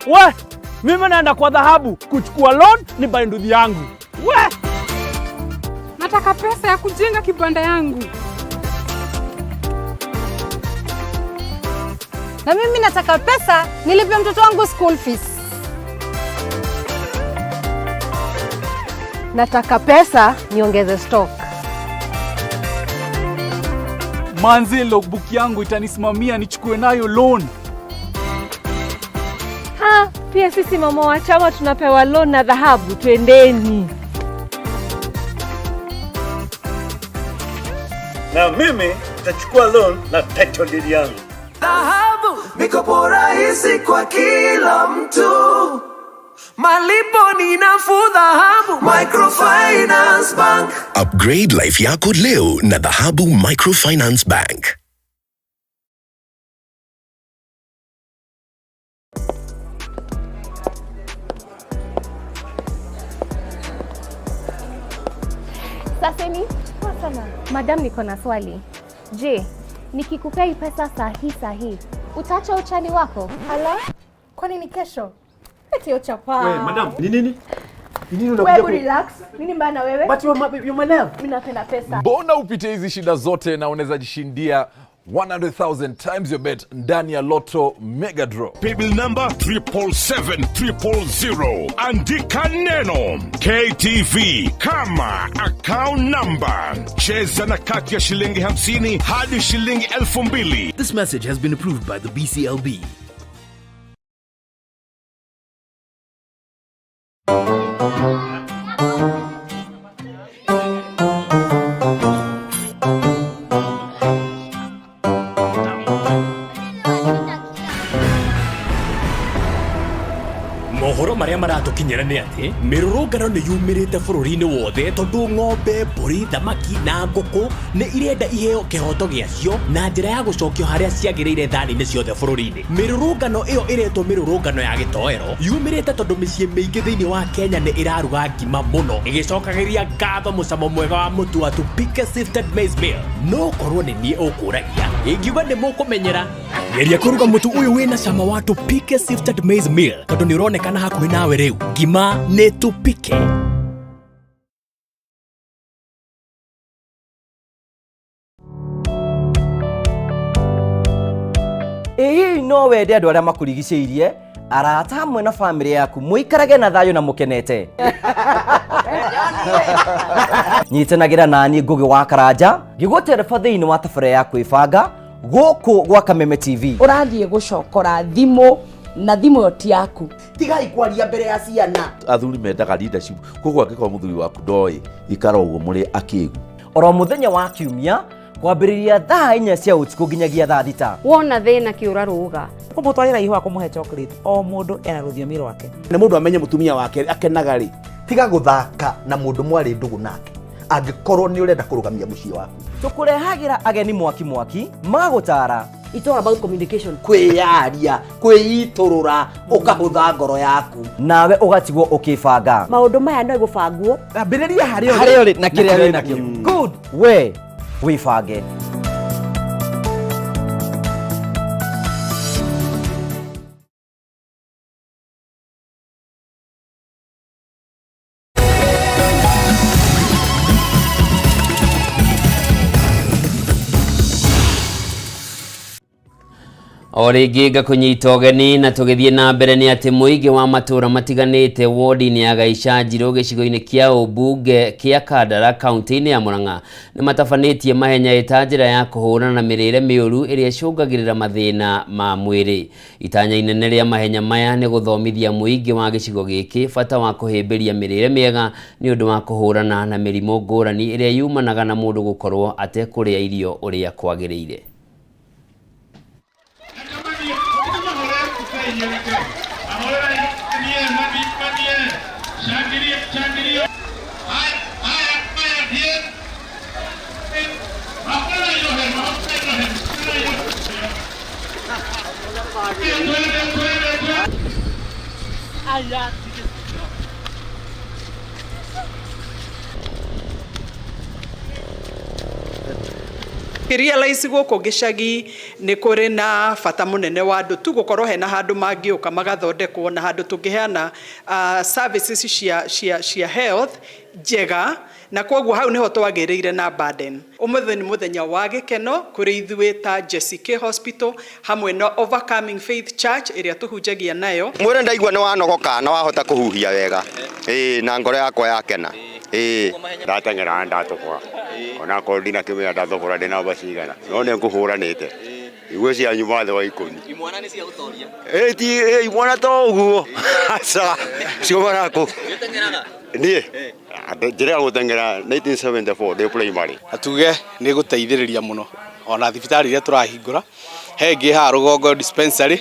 We, mimi naenda kwa dhahabu kuchukua loan ni buy nduthi yangu. We! Nataka pesa ya kujenga kibanda yangu. Na mimi nataka pesa nilipe mtoto wangu school fees. Nataka pesa niongeze stock. Manzi, logbook yangu itanisimamia nichukue nayo loan. Ha, pia sisi mama wa chama tunapewa loan na dhahabu, twendeni. Na mimi nitachukua loan na title deed yangu. Dhahabu, mikopo rahisi kwa kila mtu. Malipo ni nafuu. Dhahabu Microfinance Bank. Upgrade life yako leo na Dhahabu Microfinance Bank. Saseni, poa sana. Madam, niko na swali. Je, nikikupea hii pesa sahi sahi, utaacha uchali wako? Hala? Kwani ni kesho? Eti ochapa. We, madam, ni nini? Ni nini unakuja? Wewe relax. Nini mbaya na wewe? But you're my love. Mimi napenda pesa. Mbona upitie hizi shida zote na unaweza jishindia 100,000 times your bet ndani ya Lotto Mega Draw. Paybill number 777,000. Andika neno KTV kama account number. Cheza na kati ya shilingi 50 hadi shilingi 2,000. This message has been approved by the BCLB. Mohoro maria Marĩa maratũkinyĩra nĩ atĩ mĩrũrũngano nĩ yumĩrĩte bũrũri-inĩ wothe tondũ ng'ombe, mbũri, thamaki na ngũkũ nĩ irenda iheo kĩhoto gĩacio na njĩra ya gũcokio harĩa ciagĩrĩire thani-inĩ ciothe bũrũri-inĩ. Mĩrũrũngano ĩyo ĩretwo mĩrũrũngano ya gĩtoero yumĩrĩte tondũ mĩciĩ mĩingĩ thĩinĩ wa Kenya nĩ ĩraruga ngima mũno ĩgĩcokagĩria ngatho mũcamo mwega wa mũtu wa Tupike Sifted Maize Meal. No korwo nĩ niĩ ũkũragia ingiuga nĩ mũkũmenyera. Geria kũruga mũtu ũyũ wĩna cama wa Tupike Sifted Maize Meal tondũ nĩ ũronekana hakuhĩ nawe rĩu. Ngima nĩ Tupike. Ĩ hihi no wende andũ arĩa makũrigicĩirie, arata hamwe na bamĩrĩ yaku mũikarage na thayũ na mũkenete? Nyitanagĩra naniĩ Ngũgĩ wa Karanja ngĩgũtereba thĩinĩ wa tabarĩra ya kwĩbanga gũkũ gwa Kameme TV. Ũrathiĩ gũcokora thimũ na thimũ ĩyo ti yaku. Tigai kwaria mbere ya ciana. Athuri mendaga leadership, koguo angĩkorwo mũthuri waku ndoĩ ikara ũguo mũrĩ akĩgu. Oro mũthenya wa kiumia kwambĩrĩria thaa inya cia ũtukũ nginyagia thaa thita. Wona thĩna kĩũra rũga. Kũmũtwarĩra ihũa kũmũhe chocolate o mũndũ ena rũthiomi rwake. Nĩ mũndũ amenye mũtumia wake akenaga rĩ. Tiga gũthaka na mũndũ mwarĩ ndũgũ nake angĩkorwo nĩ ũrenda kũrũgamia mũciĩ waku. Tũkũrehagĩra ageni mwaki mwaki magũtara. It's all about communication. Kwĩyaria, kwĩitũrũra, ũkahũtha ngoro yaku. Nawe ũgatigwo ũkĩbanga. Maũndũ maya no gũbangwo. Ambĩrĩria harĩa ũrĩ. Harĩa ũrĩ na kĩrĩa wĩ nakĩo. Good. We wĩbange. O rĩngĩ ngakũnyita ũgeni na tũgĩthiĩ na mbere nĩ atĩ mũingĩ wa matũũra matiganĩte wodi-inĩ ya Gaicanjirũ gĩcigo-inĩ kĩa ũmbunge kĩa Kandara kaunti-inĩ ya Murang'a nĩ matabanĩtie mahenya ĩta njĩra ya kũhũrana na mĩrĩre mĩũru ĩrĩa ĩcũngagĩrĩra mathĩna ma mwĩrĩ. Itanya inene rĩa mahenya maya nĩ gũthomithia mũingĩ wa gĩcigo gĩkĩ bata wa kũhĩmbĩria mĩrĩre mĩega nĩ ũndũ wa kũhũrana na mĩrimũ ngũrani ĩrĩa yumanaga na mũndũ gũkorwo atekũrĩa irio ũrĩa kwagĩrĩire. Realize gũkũ gĩcagi nĩ kũrĩ na bata mũnene wa andũ tu gũkorwo hena handũ mangĩũka magathondekwo na handũ tũngĩheana services cia health njega, na koguo hau nĩho twagĩrĩire na burden. Ũmũthĩ nĩ mũthenya wa gĩkeno kũrĩ ithuĩ ta JCK Hospital hamwe na Overcoming Faith Church ĩrĩa tũhunjagia nayo. Mwĩrĩ ndaigua nĩ wanogoka na wahota kũhuhia wega. Ĩĩ na ngoro yakwa yakena. Ĩĩ ndateng'era ndatũbũra onakorwo ndinakĩmenya ndatũbũra ndĩ namba cigana no nĩ ngũhũranĩte igue cia nyuma thĩ wa ikũmi. Imwana nĩ cia gũtoria. Ĩĩ ti imwana to ũguo aca ciumana kũ niĩ njĩrĩga gũteng'era 1974 ndĩ primary. Atuge nĩ gũteithĩrĩria mũno ona thibitarĩ iria tũrahingũra he ĩngĩ haha rũgongo dispensary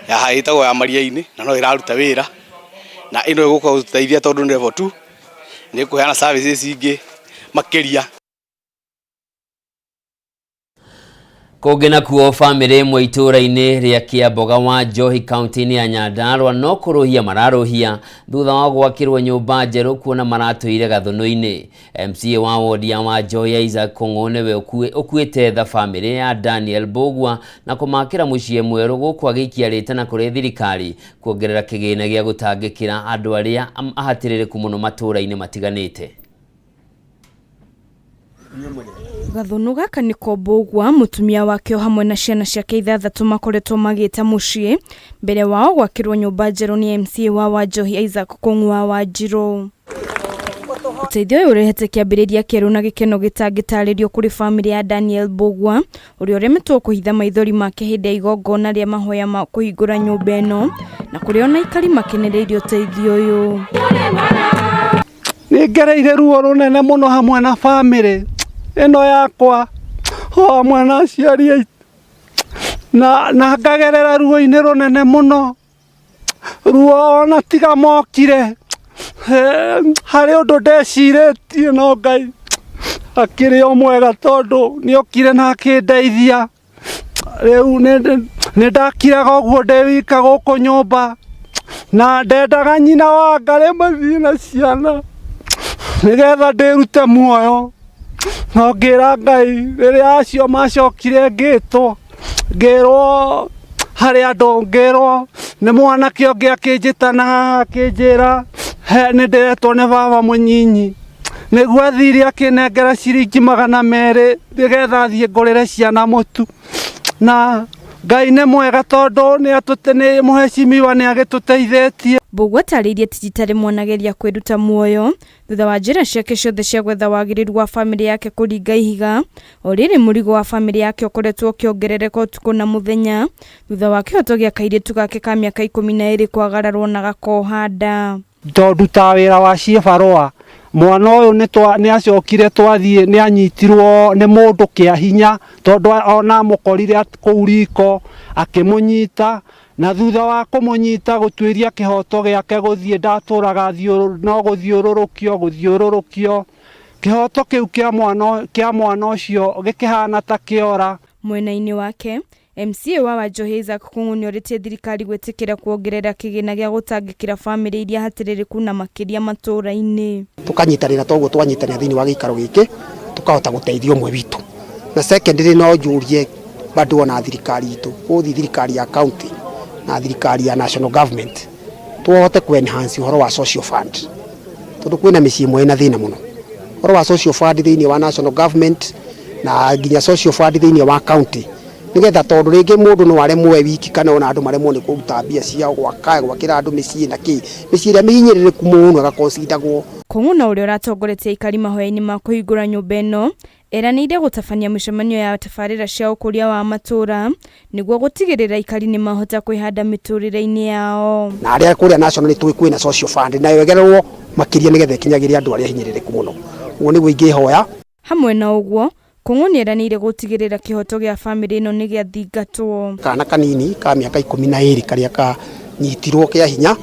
ya haha ĩtagwo ya Maria-inĩ na no ĩraruta wĩra na ĩno ĩgũka gũtũteithia tondũ nĩ level 2 nĩ ĩkũheana services ingĩ makĩria. Kũngĩ nakuo bamĩrĩ ĩmwe itũũra-inĩ rĩa Kĩamboga wa Njohi kaunti-inĩ ya Nyandarua no kũrũhia mararũhia thutha wa gwakĩrwo nyũmba njerũ kuona maratũire gathũnũ-inĩ. MCA wa wodi ya Wanjohi Isaac Kũng'ũ nĩwe ũkuĩte tha bamĩrĩ ya Daniel Mbũgua na kũmakĩra mũciĩ mwerũ gũkũ agĩikia rĩtana kũrĩ thirikari kuongerera kĩgĩna gĩa gũtangĩkĩra andũ arĩa ahatĩrĩrĩku mũno matũũra-inĩ matiganĩte. Gathũnũ gaka nĩko Mbũgua, mũtumia wake o hamwe na ciana ciake ithathatũ makoretwo magĩta mũciĩ mbere wao gwakĩrwo nyũmba njerũ nĩ MCA wa Wanjohi Isaac Kũng'ũ wa Wanjirũ. Ũteithio ũyũ ũrehete kĩambĩrĩria kĩerũ na gĩkeno gĩtangĩtarĩrio kũrĩ bamĩrĩ ya Daniel Mbũgua ũrĩa ũremetwo kũhitha maithori make hĩndĩ ya igongona rĩa mahoya ma kũhingũra nyũmba ĩno na kũrĩa ona aikari makenereirie ũteithio ũyũ. Nĩ ngereire ruo rũnene mũno hamwe na bamĩrĩ ĩno yakwa o hamwe na aciari aitũ na ngagerera ruo-inĩ rũnene mũno Ruo ona tiga mokire, harĩ ũndũ ndecirĩtie, no Ngai akĩrĩ o mwega tondũ nĩokire na akĩndeithia. Rĩu nĩ ndakiraga ũguo ndĩ wika gũkũ nyũmba, na ndendaga nyina wa Ngarĩ mathiĩ na ciana nĩgetha ndĩrute muoyo, no ngĩra Ngai rĩrĩa acio macokire ngĩtwo ngĩrwo harĩ andũ, ngĩrwo nĩ mwanake ũngĩ akĩnjĩta na haha akĩnjĩra nĩ ndĩretwo nĩ baba mũnyinyi, nĩguo athire akĩnengera ciringi 200 nĩgetha thiĩ ngũrĩre ciana mũtu. Na Ngai nĩ mwega tondũ nĩ mũhecimiwa nĩ agĩtũteithĩtie. Mbũgua atarĩirie ti rita rĩmwe anageria kwĩruta muoyo thutha wa njĩra ciake ciothe cia gwetha wagĩrĩru wa bamĩrĩ yake kũringa ihiga. O rĩrĩ mũrigo wa bamĩrĩ yake ũkoretwo ũkĩongerereka ũtukũ na mũthenya thutha wa kĩhoto gĩa kairĩtu gake ka mĩaka 12 kwagararwo na gakoha nda. Tondũ ndutaga wĩra wa ciĩbarũa, mwana ũyũ nĩ acokire twathiĩ nĩ anyitirwo nĩ mũndũ kĩa hinya, tondũ ona amũkorire kũu riko akĩmũnyita, na thutha wa kũmũnyita gũtuĩria kĩhoto gĩake gũthiĩ ndatũraga no gũthiũrũrũkio kĩhoto kĩu kĩa mwana ũcio gĩkĩhana ta kĩora. Mwena-inĩ wake MCA wa Wanjohi Isaac Kung'u nĩorĩtie thirikari gwĩtĩkĩra kuongerera kĩgĩna gĩa gũtangĩkĩra bamĩrĩ iria hatĩrĩrĩku na makĩria matũũra-inĩ. Tũkanyitanĩra toguo twanyitanĩra thĩinĩ wa gĩikaro gĩkĩ tũkahota gũteithia ũmwe witũ. Na secondary no njũrie bado ona thirikari itũ, gũthiĩ thirikari ya county na thirikari ya national government, tũhote ku enhance ũhoro wa social fund, tondũ kwĩna mĩciĩ ĩmwe ĩna thĩna mũno. Ũhoro wa social fund thĩinĩ wa national government na nginya social fund thĩinĩ wa county, nĩgetha tondũ rĩngĩ mũndũ no aremwo e wiki kana ona andũ maremwo nĩ kũruta mbia ciao gwakĩra andũ mĩciĩ na kĩ, mĩciĩ ĩrĩa mĩhinyĩrĩrĩku mũno ĩgaconsideragwo. Kung'u na ũrĩa ũratongoretie aikari mahoya-inĩ ma kũhingũra nyũmba ĩno eranĩire gũtabania mĩcemanio ya tabarĩra cia ũkũria wa matũũra nĩguo gũtigĩrĩra aikari nĩ mahota kwĩhanda mĩtũrĩre-inĩ yao. Na arĩa kũrĩa national nĩ tũĩ kwĩna social fund nayo ĩgererwo makĩria nĩgetha ĩkinyagĩre andũ arĩa hinyĩrĩrĩku mũno. Ũguo nĩguo ingĩhoya. Hamwe na ũguo, Kung'u nĩeranĩire gũtigĩrĩra kĩhoto gĩa bamĩrĩ ĩno nĩ gĩathingatwo. Kana kanini ka mĩaka 12 karĩa kanyitirwo kĩa hinya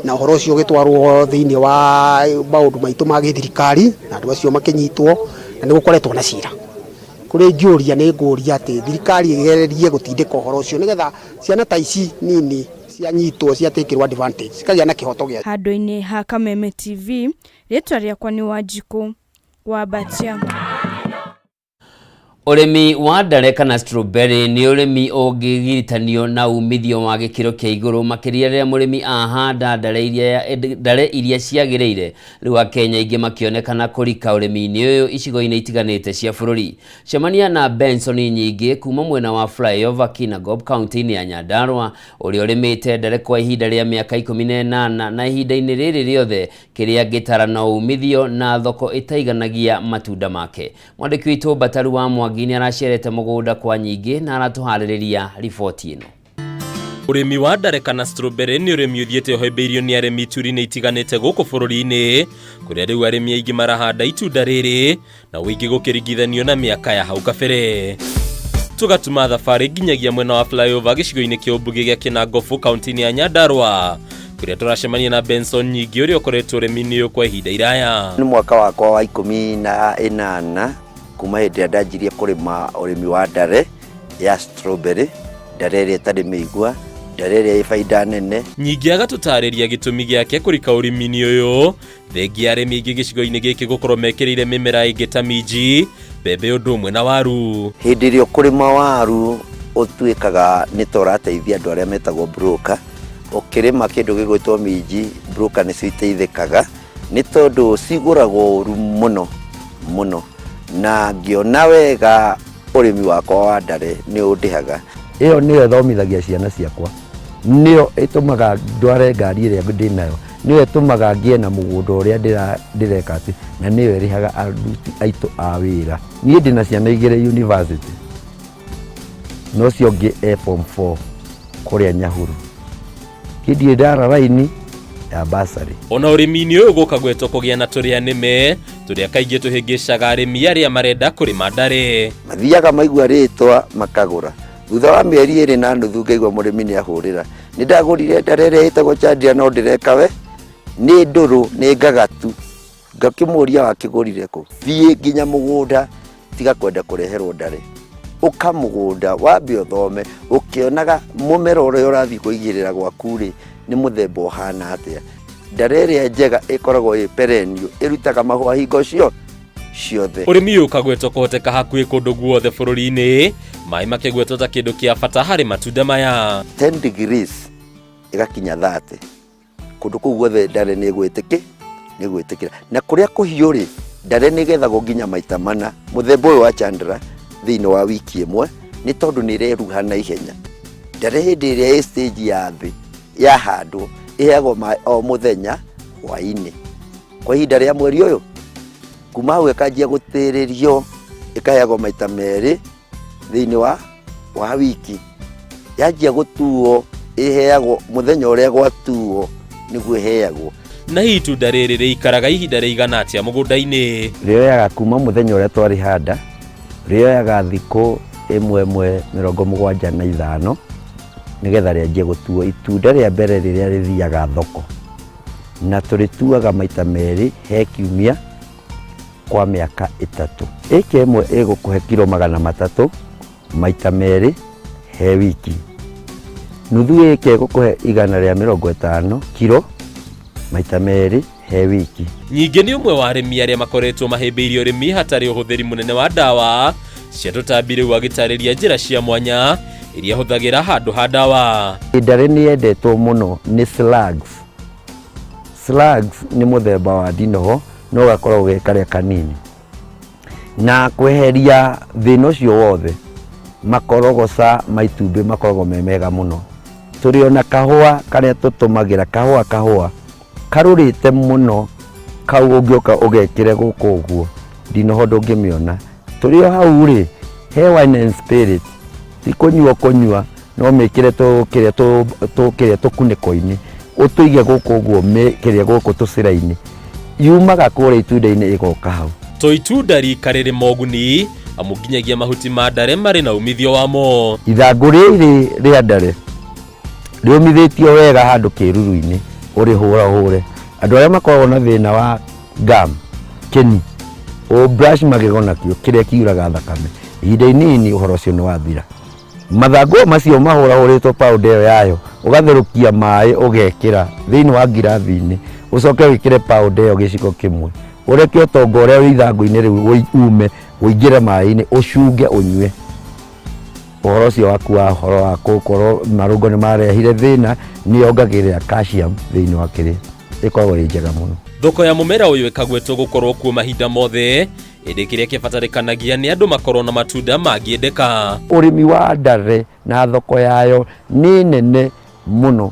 na ũhoro ũcio ũgĩtwarwo thĩinĩ wa maũndũ maitũ ma gĩthirikari na andũ acio makĩnyitwo na nĩ gũkoretwo na cira. Kũrĩa ingĩũria nĩ ngũria atĩ thirikari ĩgererie gũtindĩka ũhoro ũcio nĩgetha ciana ta ici nini cianyitwo ciatakĩrwo advantage cikagĩa na kĩhoto gĩa. Handũ-inĩ ha Kameme TV, rĩtwa rĩakwa nĩ Wanjikũ wa Mbatia. Ũrĩmi wa ndare kana strawberry nĩ ũrĩmi ũngĩgiritanio na umithio wa gĩkĩro kĩa igũrũ makĩria rĩrĩa mũrĩmi ahanda ndare iria ciagĩrĩire. Rĩu Akenya aingĩ makĩonekana kũrika ũrĩmi-inĩ ũyũ icigo-inĩ itiganĩte cia bũrũri. Cemania na Benson Nyingĩ kuma mwena wa Flyover Kinangop kaunti-inĩ ya Nyandarua ũrĩa ũrĩmĩte ndare kwa ihinda rĩa mĩaka 18 na ihinda-inĩ rĩrĩ rĩothe kĩrĩa ngĩtara na umithio na thoko ĩtaiganagia matunda make. Mwandĩki witũ Bataru wa Mwangi nĩ aracerete mũgũnda kwa Nyingĩ na aratũharĩrĩria riboti ĩno. Ũrĩmi wa ndare kana strawberry nĩ ũrĩmi ũthiĩte ũhĩmbĩirio nĩ arĩmi ituri-inĩ itiganĩte gũkũ bũrũri-inĩ, kũrĩa rĩu arĩmi aingĩ marahanda itunda rĩrĩ na ũingĩ gũkĩringithanio na mĩaka ya hau kabere. Tũgatuma thabarĩ nginyagia mwena wa flyover gĩcigo-inĩ kĩa ũmbunge gĩa Kinangofu kaunti-inĩ ya Nyandarua, kũrĩa tũracemania na Benson Nyingĩ ũrĩa ũkoretwo ũrĩmi-inĩ ũyũ kwa ihinda iraya. Nĩ mwaka wakwa wa 18 kuma hĩndĩ ĩrĩa ndanjirie kũrĩma ũrĩmi wa ndare ya strawberry, ndare ĩrĩa ĩtarĩ mĩigua, ndare ĩrĩa ĩ baida nene. Nyingĩ agatũtarĩria gĩtũmi gĩake kũrika ũrĩmi-inĩ ũyũ, thengia arĩmi aingĩ gĩcigo-inĩ gĩkĩ gũkorwo mekĩrĩire mĩmera ĩngĩ ta minji, mbembe ũndũ ũmwe na waru. Hĩndĩ ĩrĩa ũkũrĩma waru ũtuĩkaga nĩ ta ũrateithia andũ arĩa metagwo broker. Ũkĩrĩma kĩndũ gĩgwĩtwo minji, broker nĩcio iteithĩkaga nĩ tondũ cigũragwo ũru mũno mũno, na ngĩona wega ũrĩmi wakwa wa ndare nĩ ũndĩhaga. Ĩyo nĩyo ĩthomithagia ciana ciakwa, nĩyo ĩtũmaga ndware ngari ĩrĩa ndĩ nayo, nĩyo ĩtũmaga ngĩe na mũgũnda ũrĩa ndĩreka atĩ, na nĩyo ĩrĩhaga aruti aitũ a wĩra. Niĩ ndĩna ciana 2 university, na ũcio ũngĩ e form 4 kũrĩa Nyahuru. Niĩ ndirĩ ndara raini ya bursary. Ona ũrĩmi-inĩ ũyũ gũka gwetwo kũgĩa na tũrĩa nĩme, tũrĩa kaingĩ tũhĩngĩcaga arĩmi arĩa marenda kũrĩma ndare. Mathiaga maigua rĩtwa makagũra, Thutha wa mĩeri 2.5 ngaigua mũrĩmi nĩ ahũrĩra, nĩ ndagũrire ndare ĩrĩa ĩtagwo Chandria no ndĩreka we nĩ ndũrũ nĩ ngagatu. Ngakĩmũria wakĩgũrire kũ? Thiĩ nginya mũgũnda, tiga kwenda kũreherwo ndare. Ũka mũgũnda wambe ũthome ũkĩonaga mũmera ũrĩa ũrathiĩ kũigĩrĩra gwaku rĩ nĩ mũthemba ũhana atĩa. Ndare ĩrĩa njega ĩkoragwo ĩ perennial, ĩrutaga mahũa hingo ciothe. Ũrĩmi ũyũ ũkagwetwo kũhoteka hakuhĩ kũndũ guothe bũrũri-inĩ, maĩ makĩgwetwo ta kĩndũ kĩa bata harĩ matunda maya. 10 degrees ĩgakinya 30 kũndũ kũu guothe ndare nĩ ĩgwĩtĩkĩra. Na kũrĩa kũhiũ rĩ, ndare nĩ ĩgethagwo nginya maita 4 mũthemba ũyũ wa Chandra thĩinĩ wa wiki ĩmwe, nĩ tondũ nĩ ĩreruha na ihenya. Ndare hĩndĩ ĩrĩa ĩ stage ya thĩ yahandwo ĩheagwo maĩ o mũthenya hwaĩ-inĩ kwa ihinda rĩa mweri ũyũ. Kuma hau ĩkanjia gũtĩrĩrio, ĩkaheagwo maita 2 thĩinĩ wa wiki. Yanjia gũtuo ĩheagwo mũthenya ũrĩa gwatuo nĩguo ĩheagwo. Na hihi itunda rĩrĩ rĩikaraga ihinda rĩigana atĩa mũgũnda-inĩ? Rĩoyaga kuma mũthenya ũrĩa twarĩhanda, rĩoyaga thikũ 1 1 75 nĩgetha rĩanjie gũtuo. Itunda rĩa mbere rĩrĩa rĩthiaga thoko, na tũrĩtuaga maita 2 he kiumia kwa mĩaka 3. Ĩka ĩmwe ĩgũkũhe kiro 300 maita 2 he wiki. Nuthu ĩka ĩgũkũhe 150 kiro maita 2 he wiki. Ningĩ nĩ ũmwe wa arĩmi arĩa makoretwo mahĩmbĩirie ũrĩmi hatarĩ ũhũthĩri mũnene wa ndawa cia tũtambi, rĩu agĩtarĩria njĩra cia mwanya iria ahũthagĩra handũ ha ndawa. Ndare nĩ yendetwo mũno nĩ slugs. Slugs nĩ mũthemba wa ndinoho no gakoragwo ge karĩa kanini. Na kweheria thĩna ũcio wothe, makorogoca ma itumbĩ makoragwo me mega mũno. Tũrĩ ona kahũa karĩa tũtũmagĩra, kahũa karũrĩte mũno, kau ũngĩũka ũgekĩre gũkũ ũguo ndinoho ndũngĩmĩona. Tũrĩ o hau rĩ, he wine and spirit, ti kũnyua kũnyua, no mĩkĩre tũkĩrĩa tũkunĩko-inĩ, ũtũige gũkũ ũguo kĩrĩa gũkũ tũcĩra-inĩ, yumaga kũrĩa itunda-inĩ ĩgoka hau. To itunda rika rĩrĩ moguni, amu nginyagia mahuti ma ndare marĩ na umithio wamo. Ithangũ rĩrĩ rĩa ndare rĩũmithĩtio wega handũ kĩruru-inĩ, ũrĩhũrahũre. Andũ arĩa makoragwo na thĩna wa gum, kĩni, ũ brush magego nakĩo kĩrĩa kiuraga thakame, ihinda inini ũhoro ũcio nĩ wathira. Mathangũ macio mahũrahũrĩtwo powder ĩyo yayo, ũgatherũkia maĩ ũgekĩra thĩinĩ wa ngirathi-inĩ, ũcoke wĩkĩre powder ĩyo gĩciko kĩmwe, ũreke ũtonga ũrĩa wĩ ithangũ-inĩ rĩu ume ũingĩre maĩ-inĩ, ũcunge ũnyue. Ũhoro ũcio waku wa ũhoro wa gũkorwo marũngo nĩ marehire thĩna, nĩ yongagĩrĩra calcium thĩinĩ wa kĩrĩa, ĩkoragwo ĩ njega mũno. Thoko ya mũmera ũyũ ĩkagwetwo gũkorwo kuo mahinda mothe, ĩndĩ kĩrĩa kĩbatarĩkanagia nĩ andũ makorwo na matunda mangĩendeka. Ũrĩmi wa ndare na thoko yayo nĩ nene mũno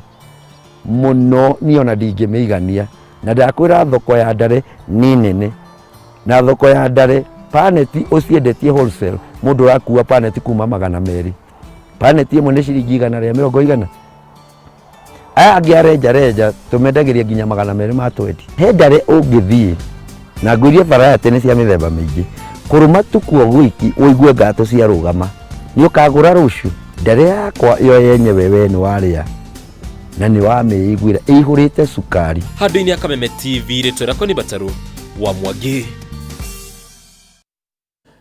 mũno, niĩ ona ndingĩmĩigania, na ndakwĩra thoko ya ndare nĩ nene. Na thoko ya ndare paneti ũciendetie wholesale, mũndũ ũrakua paneti kuma 200, paneti ĩmwe nĩ ciringi 120. Aya angĩ a renja renja tũmendagĩria nginya 220. He ndare ũngĩthiĩ na ngwĩrie variety nĩ cia mĩthemba mĩingĩ, kũrũma tu kuo gwiki ũigue ngatũ ciarũgama, nĩ ũkagũra rũciũ. Ndare yakwa yo yenyewe we nĩ warĩa na nĩ wamĩiguĩra ĩihũrĩte cukari. Handũ-inĩ ya Kameme TV, rĩtwa rĩakwa nĩ Bataru wa Mwangi.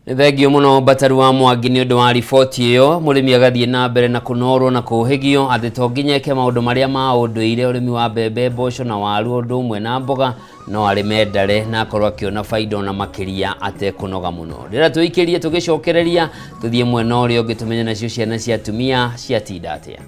Nĩ thengio mũno Bataru wa Mwangi nĩ ũndũ wa riboti ĩyo. Mũrĩmi agathiĩ na mbere na kũnorwo na kũhĩgio atĩ to nginya eke maũndũ marĩa ma ũndũire, ũrĩmi wa mbembe, mboco na waru ũndũ ũmwe na mboga, no arĩme ndare na akorwo akĩona baida ona makĩria atekũnoga mũno. Rĩrĩa tũikĩrie tũgĩcokereria tũthiĩ mwena ũrĩa ũngĩ tũmenye nacio ciana cia atumia ciatinda atĩa.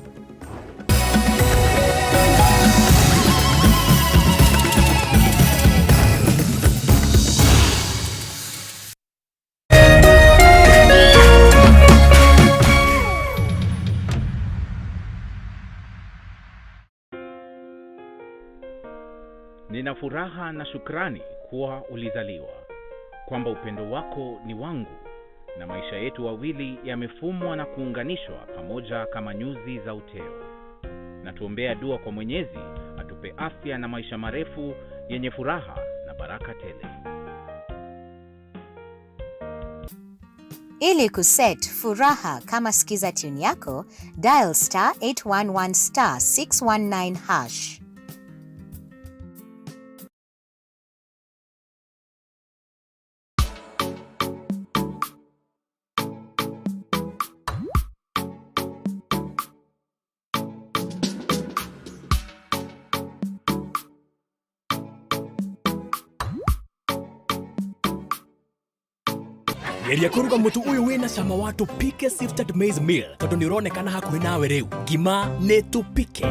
Nina furaha na shukrani kuwa ulizaliwa, kwamba upendo wako ni wangu na maisha yetu wawili yamefumwa na kuunganishwa pamoja kama nyuzi za uteo. Na tuombea dua kwa Mwenyezi atupe afya na maisha marefu yenye furaha na baraka tele. Ili kuset furaha kama skiza tune yako, dial star 811 star 619 hash. Geria kũruga mũtu ũyũ wĩna cama wa tũpike sifted maize meal tondũ nĩ ũronekana hakuhĩ nawe rĩu. Ngima nĩ tũpike.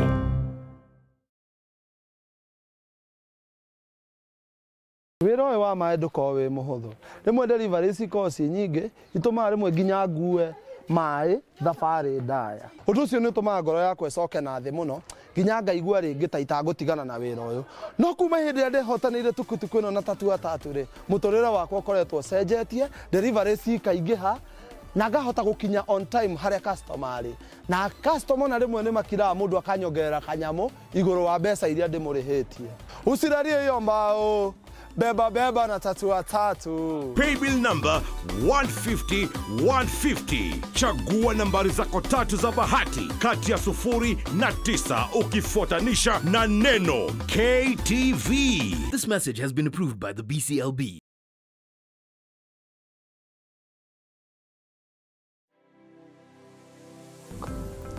Wĩra ũyũ wa maĩ ndũkoragwo wĩ mũhũthũ. Rĩmwe delivery cikoragwo ciĩ nyingĩ, itũmaga rĩmwe nginya ngue maĩ thabarĩ ndaya. Ũndũ ũcio nĩ ũtũmaga ngoro yakwa ĩcoke na thĩ mũno, nginya ngaigua rĩngĩ ta itangũtigana na wĩra ũyũ. No kuma hĩndĩ ĩrĩa ndehotanĩire tukutuku ĩno na tatua tatu rĩ, mũtũrĩre wakwa ũkoretwo ũcenjetie, delivery cikaingĩha, na ngahota gũkinya on time harĩa customer arĩ. Na customer ona rĩmwe nĩ makiraga mũndũ akanyongerera kanyamũ igũrũ wa mbeca iria ndĩmũrĩhĩtie. Usilalie hiyo mbao. Beba beba na tatua tatu. Paybill number 150 150. Chagua nambari zako tatu za bahati kati ya sufuri na tisa ukifuatanisha na neno KTV. This message has been approved by the BCLB.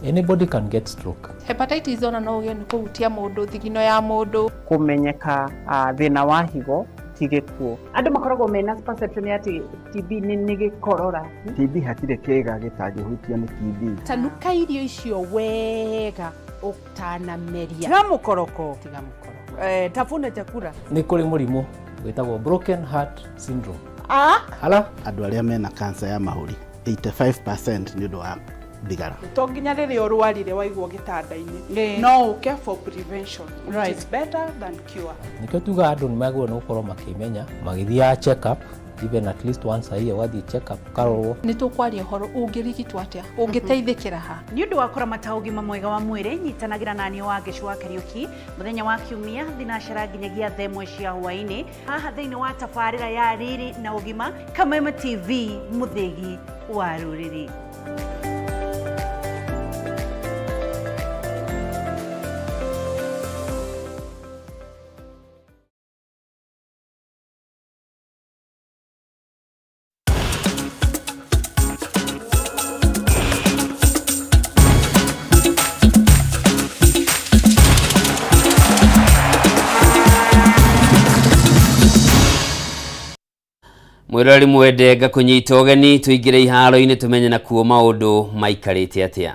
Anybody can get stroke. Hepatitis ona no ũgĩe nĩ kũhutia mũndũ thigino ya mũndũ. Kũmenyeka thĩna wa higo ti gĩkuũ. Andũ makoragwo mena perception ya atĩ TB nĩ gĩkorora. TB hatirĩ kĩĩga gĩtangĩhutio nĩ TB. Tanuka irio icio wega ũtanameria. Tiga mũkoroko. Tiga mũkoroko. Tafuna chakula. Nĩ kũrĩ mũrimũ wĩtagwo broken heart syndrome. Ah? Hala? Andũ arĩa mena cancer ya mahũri 85% nĩ ũndũ wa thigara. To nginya rĩrĩa ũrwarire waigwo gĩtanda-inĩ, no ũke for prevention, which is better than cure. Nĩkĩo tugaga andũ nĩ magĩrĩirwo nĩ gũkorwo makĩmenya magĩthiaga check up even at least once a year, ũgathiĩ check up ũkarorwo. Nĩ tũkwaria ũhoro ũngĩrigitwo atĩa, ũngĩteithĩkĩra ha. Nĩ ũndũ wa kũramata ũgima mwega wa mwĩrĩ, nyitanagĩra naniĩ Wangeci wa Kariũki mũthenya wa Kiumia thinacara nginyagia thaa ĩmwe cia hwaĩ-inĩ haha thĩinĩ wa tabarĩra ya Riri na Ũgima, Kameme TV, mũthĩgi wa rũrĩrĩ. Mwiroreri mwende, ngakũnyita ũgeni tũingĩre iharo-inĩ tũmenye nakuo maũndũ maikarĩte atĩa.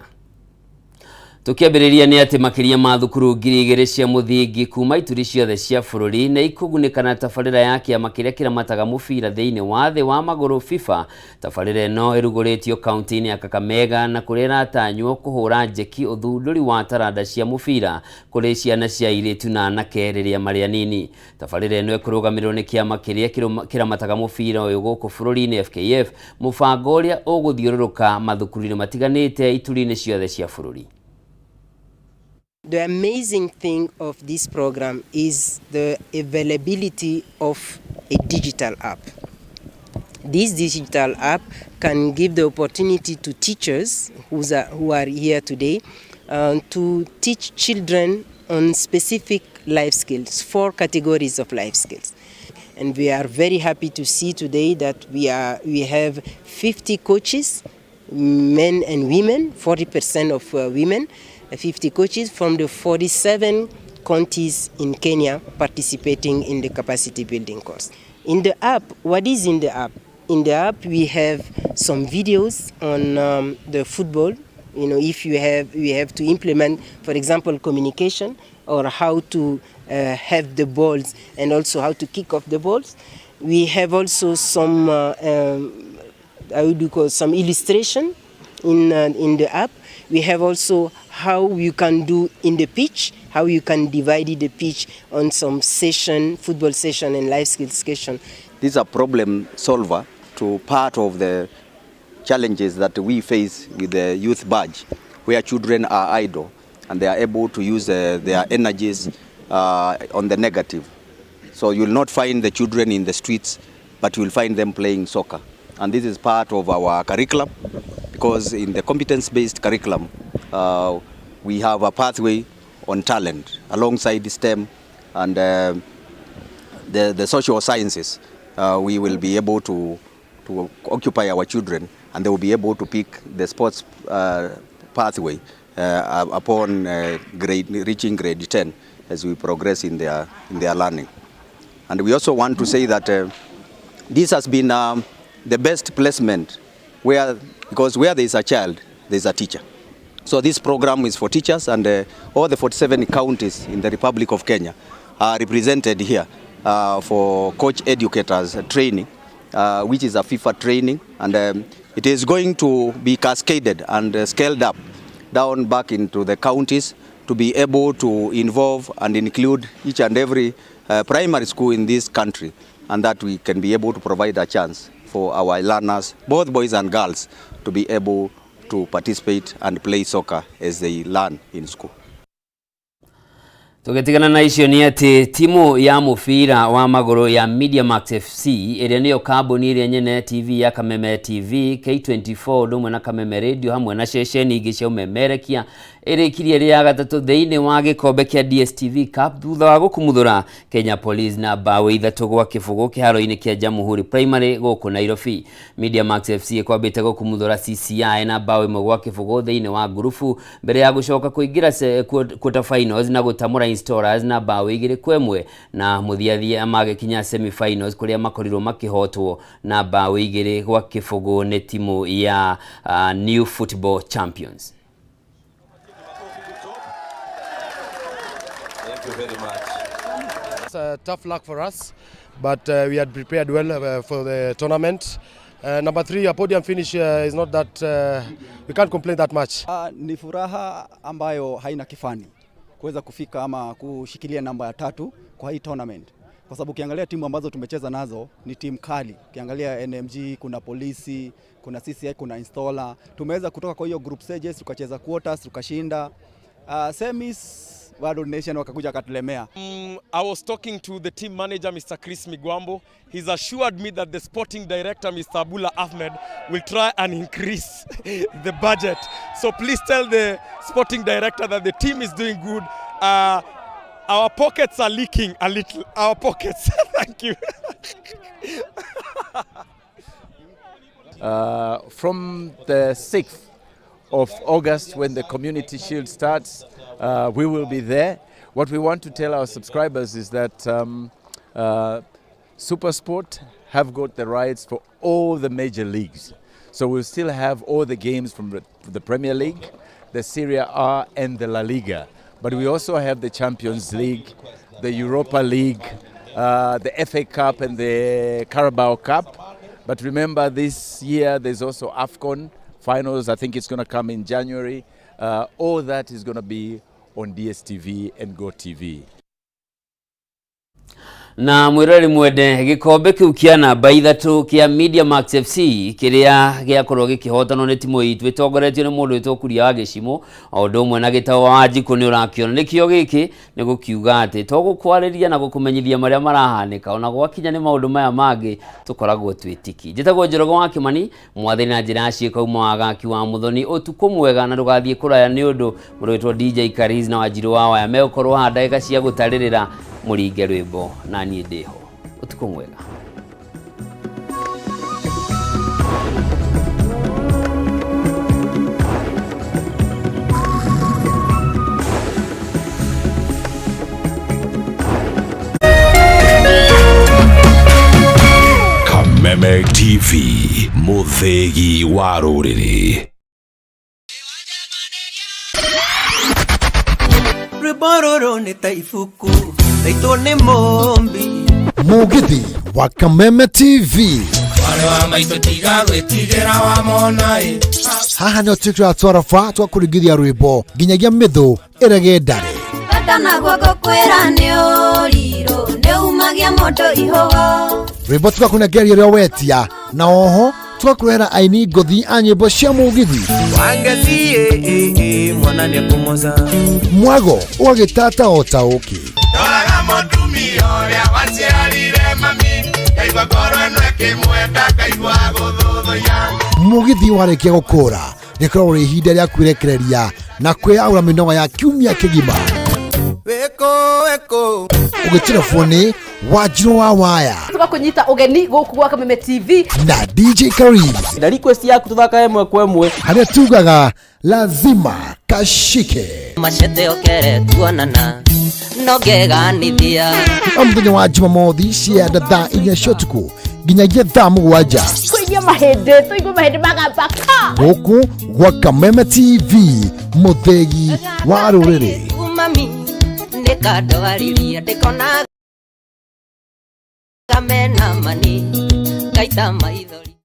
Tũkĩambĩrĩria nĩ atĩ makĩria ma thukuru 2000 cia mũthingi kuma ituri ciothe cia bũrũri nĩ ikũgunĩka na tabarĩra ya kĩama kĩrĩa kĩramataga mũbira thĩinĩ wa thĩ wa magũrũ FIFA. Tabarĩra ĩno ĩrugũrĩtio kaunti-inĩ ya Kakamega na kũrĩa ĩratanywo kũhũra njeki ũthundũri wa taranda cia mũbira kũrĩ ciana cia airĩtu na anake rĩrĩa marĩ anini. Tabarĩra ĩno ĩkũrũgamĩrĩrwo nĩ kĩama kĩrĩa kĩramataga mũbira ũyũ gũkũ bũrũri-inĩ FKF, mũbango ũrĩa ũgũthiũrũrũka mathukuru-inĩ matiganĩte ituri-inĩ ciothe cia bũrũri. The amazing thing of this program is the availability of a digital app. This digital app can give the opportunity to teachers who are here today to teach children on specific life skills, 4 categories of life skills. And we are very happy to see today that we have 50 coaches, men and women, 40% of women, 50 coaches from the 47 counties in Kenya participating in the capacity building course. In the app, what is in the app? In the app, we have some videos on the football. If we have to implement, for example, communication or how to have the balls and also how to kick off the balls. We have also some, I would call some illustration in the app. We have also how you can do in the pitch, how you can divide the pitch on some session, football session and life skills session. This is a problem solver to part of the challenges that we face with the youth badge, where children are idle and they are able to use their energies on the negative. So you will not find the children in the streets, but you will find them playing soccer. And this is part of our curriculum because in the competence-based curriculum, we have a pathway on talent alongside STEM and the social sciences. We will be able to occupy our children, and they will be able to pick the sports pathway upon reaching grade 10 as we progress in their learning. And we also want to say that this has been the best placement, because where there is a child, there is a teacher. So this program is for teachers, and all the 47 counties in the Republic of Kenya are represented here for coach educators training, which is a FIFA training, and it is going to be cascaded and scaled up down back into the counties to be able to involve and include each and every primary school in this country, and that we can be able to provide a chance for our learners, both boys and girls, to be able to participate and play soccer as they learn in school. Tugetigana na icio ni ati timu ya mubira wa maguru ya Mediamax FC ĩrĩa nĩyo kambuni ĩrĩa nyene TV ya Kameme TV, K24 ndumwe na Kameme Radio hamwe na ceceni ingĩ cia ũmemerekia ĩrĩkirie rĩa gatatũ thĩinĩ wa gĩkombe kĩa DStv Cup thutha wa gũkumuthũra Kenya Police na mbaũ 3-0 kĩharo-inĩ kĩa Jamhuri Primary gũkũ Nairobi. Mediamax FC ĩkwambĩte gũkumuthũra CCI na mbaũ 1-0 thĩinĩ wa ngurubu mbere ya gũcoka kũingĩra quarter finals na gũtamũra Installers na mbaũ 2-1 na mũthiathia magĩkinya semi-finals kũrĩa makorirwo makĩhotwo na mbaũ 2-0 nĩ timu ya New Football Champions. Thank you very much. It's a tough luck for us, but we had prepared well for the tournament. Number 3, a podium finish is not that we can't complain that much. Ni furaha ambayo haina kifani kuweza kufika ama kushikilia namba ya 3 kwa hii tournament, kwa sababu ukiangalia timu ambazo tumecheza nazo ni timu kali. Ukiangalia NMG, kuna Polisi, kuna CCI, kuna Installer. Tumeweza kutoka kwa hiyo group stages tukacheza quarters tukashinda, semis bado Nation wakakuja akatulemea. I was talking to the team manager, Mr. Chris Migwambo. He's assured me that the sporting director, Mr. Abula Ahmed, will try and increase the budget. So please tell the sporting director that the team is doing good. Our pockets are leaking a little. Our pockets. Thank you. From the 6th of August, when the Community Shield starts, we will be there. What we want to tell our subscribers is that SuperSport have got the rights for all the major leagues. So we'll still have all the games from the Premier League, the Serie A and the La Liga. But we also have the Champions League, the Europa League, the FA Cup and the Carabao Cup. But remember, this year there's also AFCON finals. I think it's going to come in January. All that is going to be on DStv and GoTV. Na mwirori mwende gikombe kiu kia namba 3 kia Mediamax FC kiria giakorwo gikihotanwo ni timu itu itongoretio ni mundu witwo Kuria wa Gicimo o undu umwe na Gitau wa Wanjiku ni urakiona nikio giki ni gukiuga ati to gukwariria na gukumenyithia maria marahanika ona gwakinya ni maundu maya mangi tukoragwo twitiki. Njitagwo Njoroge wa Kimani mwathani na njira ciiko uma wagaki wa Muthoni utuku mwega na ndugathie kuraya ni undu mundu witwo DJ Kariz na Wanjiru wa Waya megukorwo haha ndagika cia gutaririra muringe rwimbo na niĩ ndĩho. Ũtukũ mwega. Kameme TV, mũthĩgi wa rũrĩrĩ. Rwĩmbo rũrũ nĩ ta ibuku taitwo nĩ mũmbi. Mũgithi wa Kameme TV. Mwarĩ wa maitũ tiga gwĩtigĩra wamona ĩ. Haha nĩho twĩkĩraga twaraba twa kũringithia rwĩmbo nginyagia mĩthũ ĩrege ndare. Bata naguo ngũkwĩra nĩ ũrirũ nĩ umagia mũndũ ihũgo. Rwĩmbo tũgakũnengeria ũrĩa wetia na oho tũgakũrehera aini ngũthi a nyĩmbo cia mũgithi. Wangeci mwana nĩekũmoca. Mwago ũgagĩtata o ta ũkĩ. Ndoraga mũtumia ũrĩa waciarire mami. Ngaigua ngoro ĩno ĩkĩmwenda ngaigua gũthũthũya. Mũgithi warĩkia gũkũra rĩkoragwo rĩ ihinda rĩa kwĩrekereria na kwĩyaũra mĩnoga ya kiumia kĩgima. Wĩkũ wĩkũ. Ũgĩtirabwo nĩ Wanjirũ wa Waya Tũgakũnyita ũgeni gũkũ gwa Kameme TV na DJ Karis na request yaku tuthaka ĩmwe kwa ĩmwe harĩa tugaga lazima kashike. Machete okere tuonana no ngeganithia. O mũthenya wa Jumamothi cianda thaa 4 cia ũtukũ nginyagia thaa 7 Tũigue mahĩndĩ, tũigue mahĩndĩ magamba ka gũkũ gwa Kameme TV, mũthĩgi wa rũrĩrĩ. Mami nĩkandwariria ndĩkonaga mena mani ngaita maithori.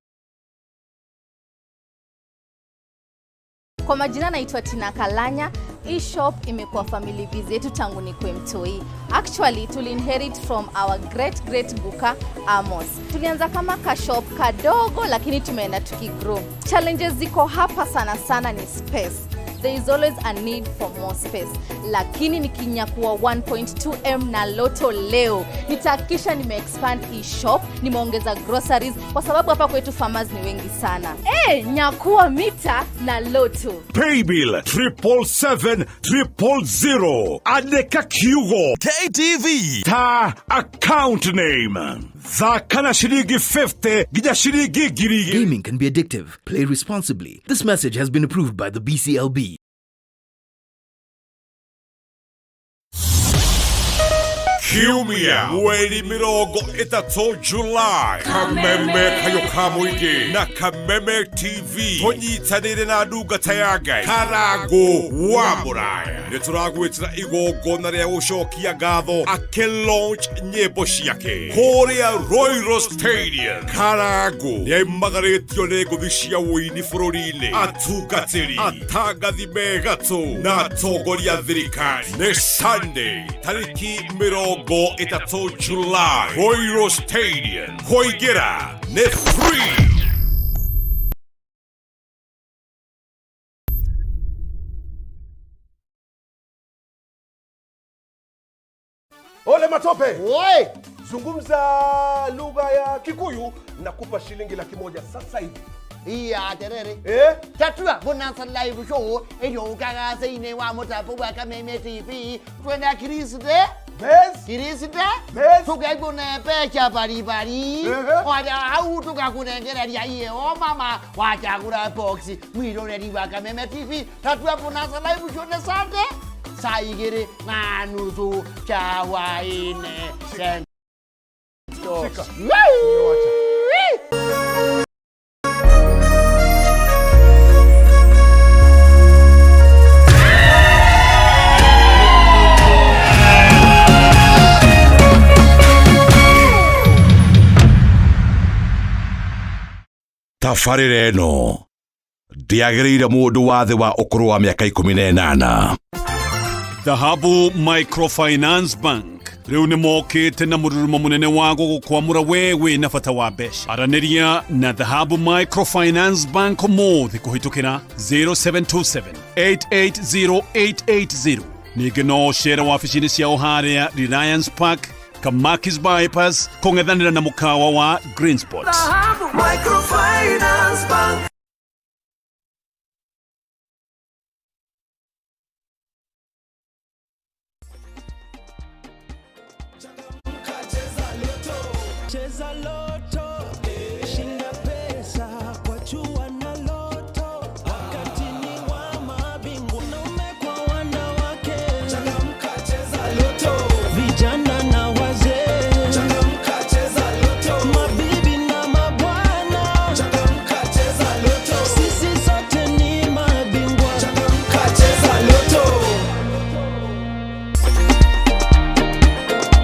Kwa majina naitwa Tina Kalanya. Hii shop imekuwa family biz yetu tangu nikuwe mtoi. Actually tuli inherit from our great great guka Amos. Tulianza kama ka shop kadogo lakini tumeenda tukigrow. Challenges ziko hapa sana sana ni space. There is always a need for more space. Lakini nikinyakua 1.2M na Lotto leo, nitahakikisha nime-expand hii shop, nimeongeza groceries kwa sababu hapa kwetu farmers ni wengi sana. Nyakua mita na Lotto. Paybill 777 000. Andĩka kiugo KTV ta account name. Thaka na shilingi 50 nginya shilingi 1000. Gaming can be addictive. Play responsibly. This message has been approved by the BCLB. Kiumia mweri 30 Julai, Kameme kayo ka mũingĩ na Kameme TV tũnyitanĩire na ndungata ya Ngai Karangũ wa Mũraya nĩ tũragwĩtĩra igongona rĩa gũcokia ngatho akĩlaunch nyĩmbo ciake kũrĩa Royal Stadium. Karangũ nĩaimagarĩtio nĩ ngũthi cia ũini bũrũri-inĩ, atungatĩri, atangathi me gatũ na atongoria a thirikari. Nĩ Sunday tarĩki 30 July, Royal Stadium. Kũingĩra nĩ free. Ole Matope. Oi. Zungumza lugha ya Kikuyu na kupa shilingi 100,000 sasa hivi. Iya aterere. Eh? Tatua Bonanza Live Show eyokaga thĩinĩ wa mũtambo wa Kameme TV twena Kiriste. Yes. Kiriste. Yes. Tukaigune mbeca baribari. Waja hau tukakunengereria iye o mama wachagura box mwiroreri wa Kameme TV. Tatua Bonanza Live Show nĩ Sunday saa 2:30 cha hwaĩ-inĩ. Shika. Tabarĩra ĩno ndĩagĩrĩire mũndũ wa thĩ wa ũkũrũ wa mĩaka 18. Dhahabu Microfinance Bank rĩu nĩ mokĩte na mũrurumo mũnene wa gũgũkwamũra we wĩ na bata wa mbeca. Aranĩria na Dhahabu Microfinance Bank ũmũthĩ kũhĩtũkĩra 0727 880880. Ningĩ no ũcere wabici-inĩ ciao harĩa Reliance Park, Kamakis Bypass, kũng'ethanĩra na mũkawa wa Greenspot. Microfinance Bank. Cheza Lotto, shinda pesa kwa chua na Lotto. Wakati ni wa mabingwa, wanaume kwa wanawake. Changamka, cheza Lotto. Vijana na wazee. Changamka, cheza Lotto. Mabibi na mabwana. Changamka, cheza Lotto. Sisi sote ni mabingwa. Changamka, cheza Lotto.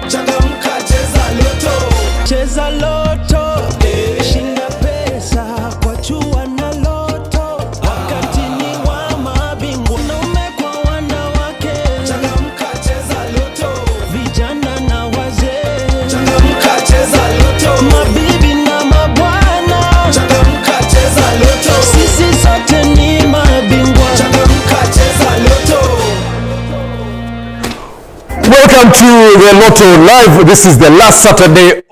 Changamka, cheza Lotto. Cheza Lotto, shinda pesa kwa chua na Lotto. Wakati ni wa mabingwa, wanaume kwa wanawake. Changamka, cheza Lotto. Vijana na wazee. Changamka, cheza Lotto. Mabibi na mabwana. Changamka, cheza Lotto. Sisi sote ni mabingwa. Changamka, cheza Lotto. Welcome to the Lotto Live. This is the last Saturday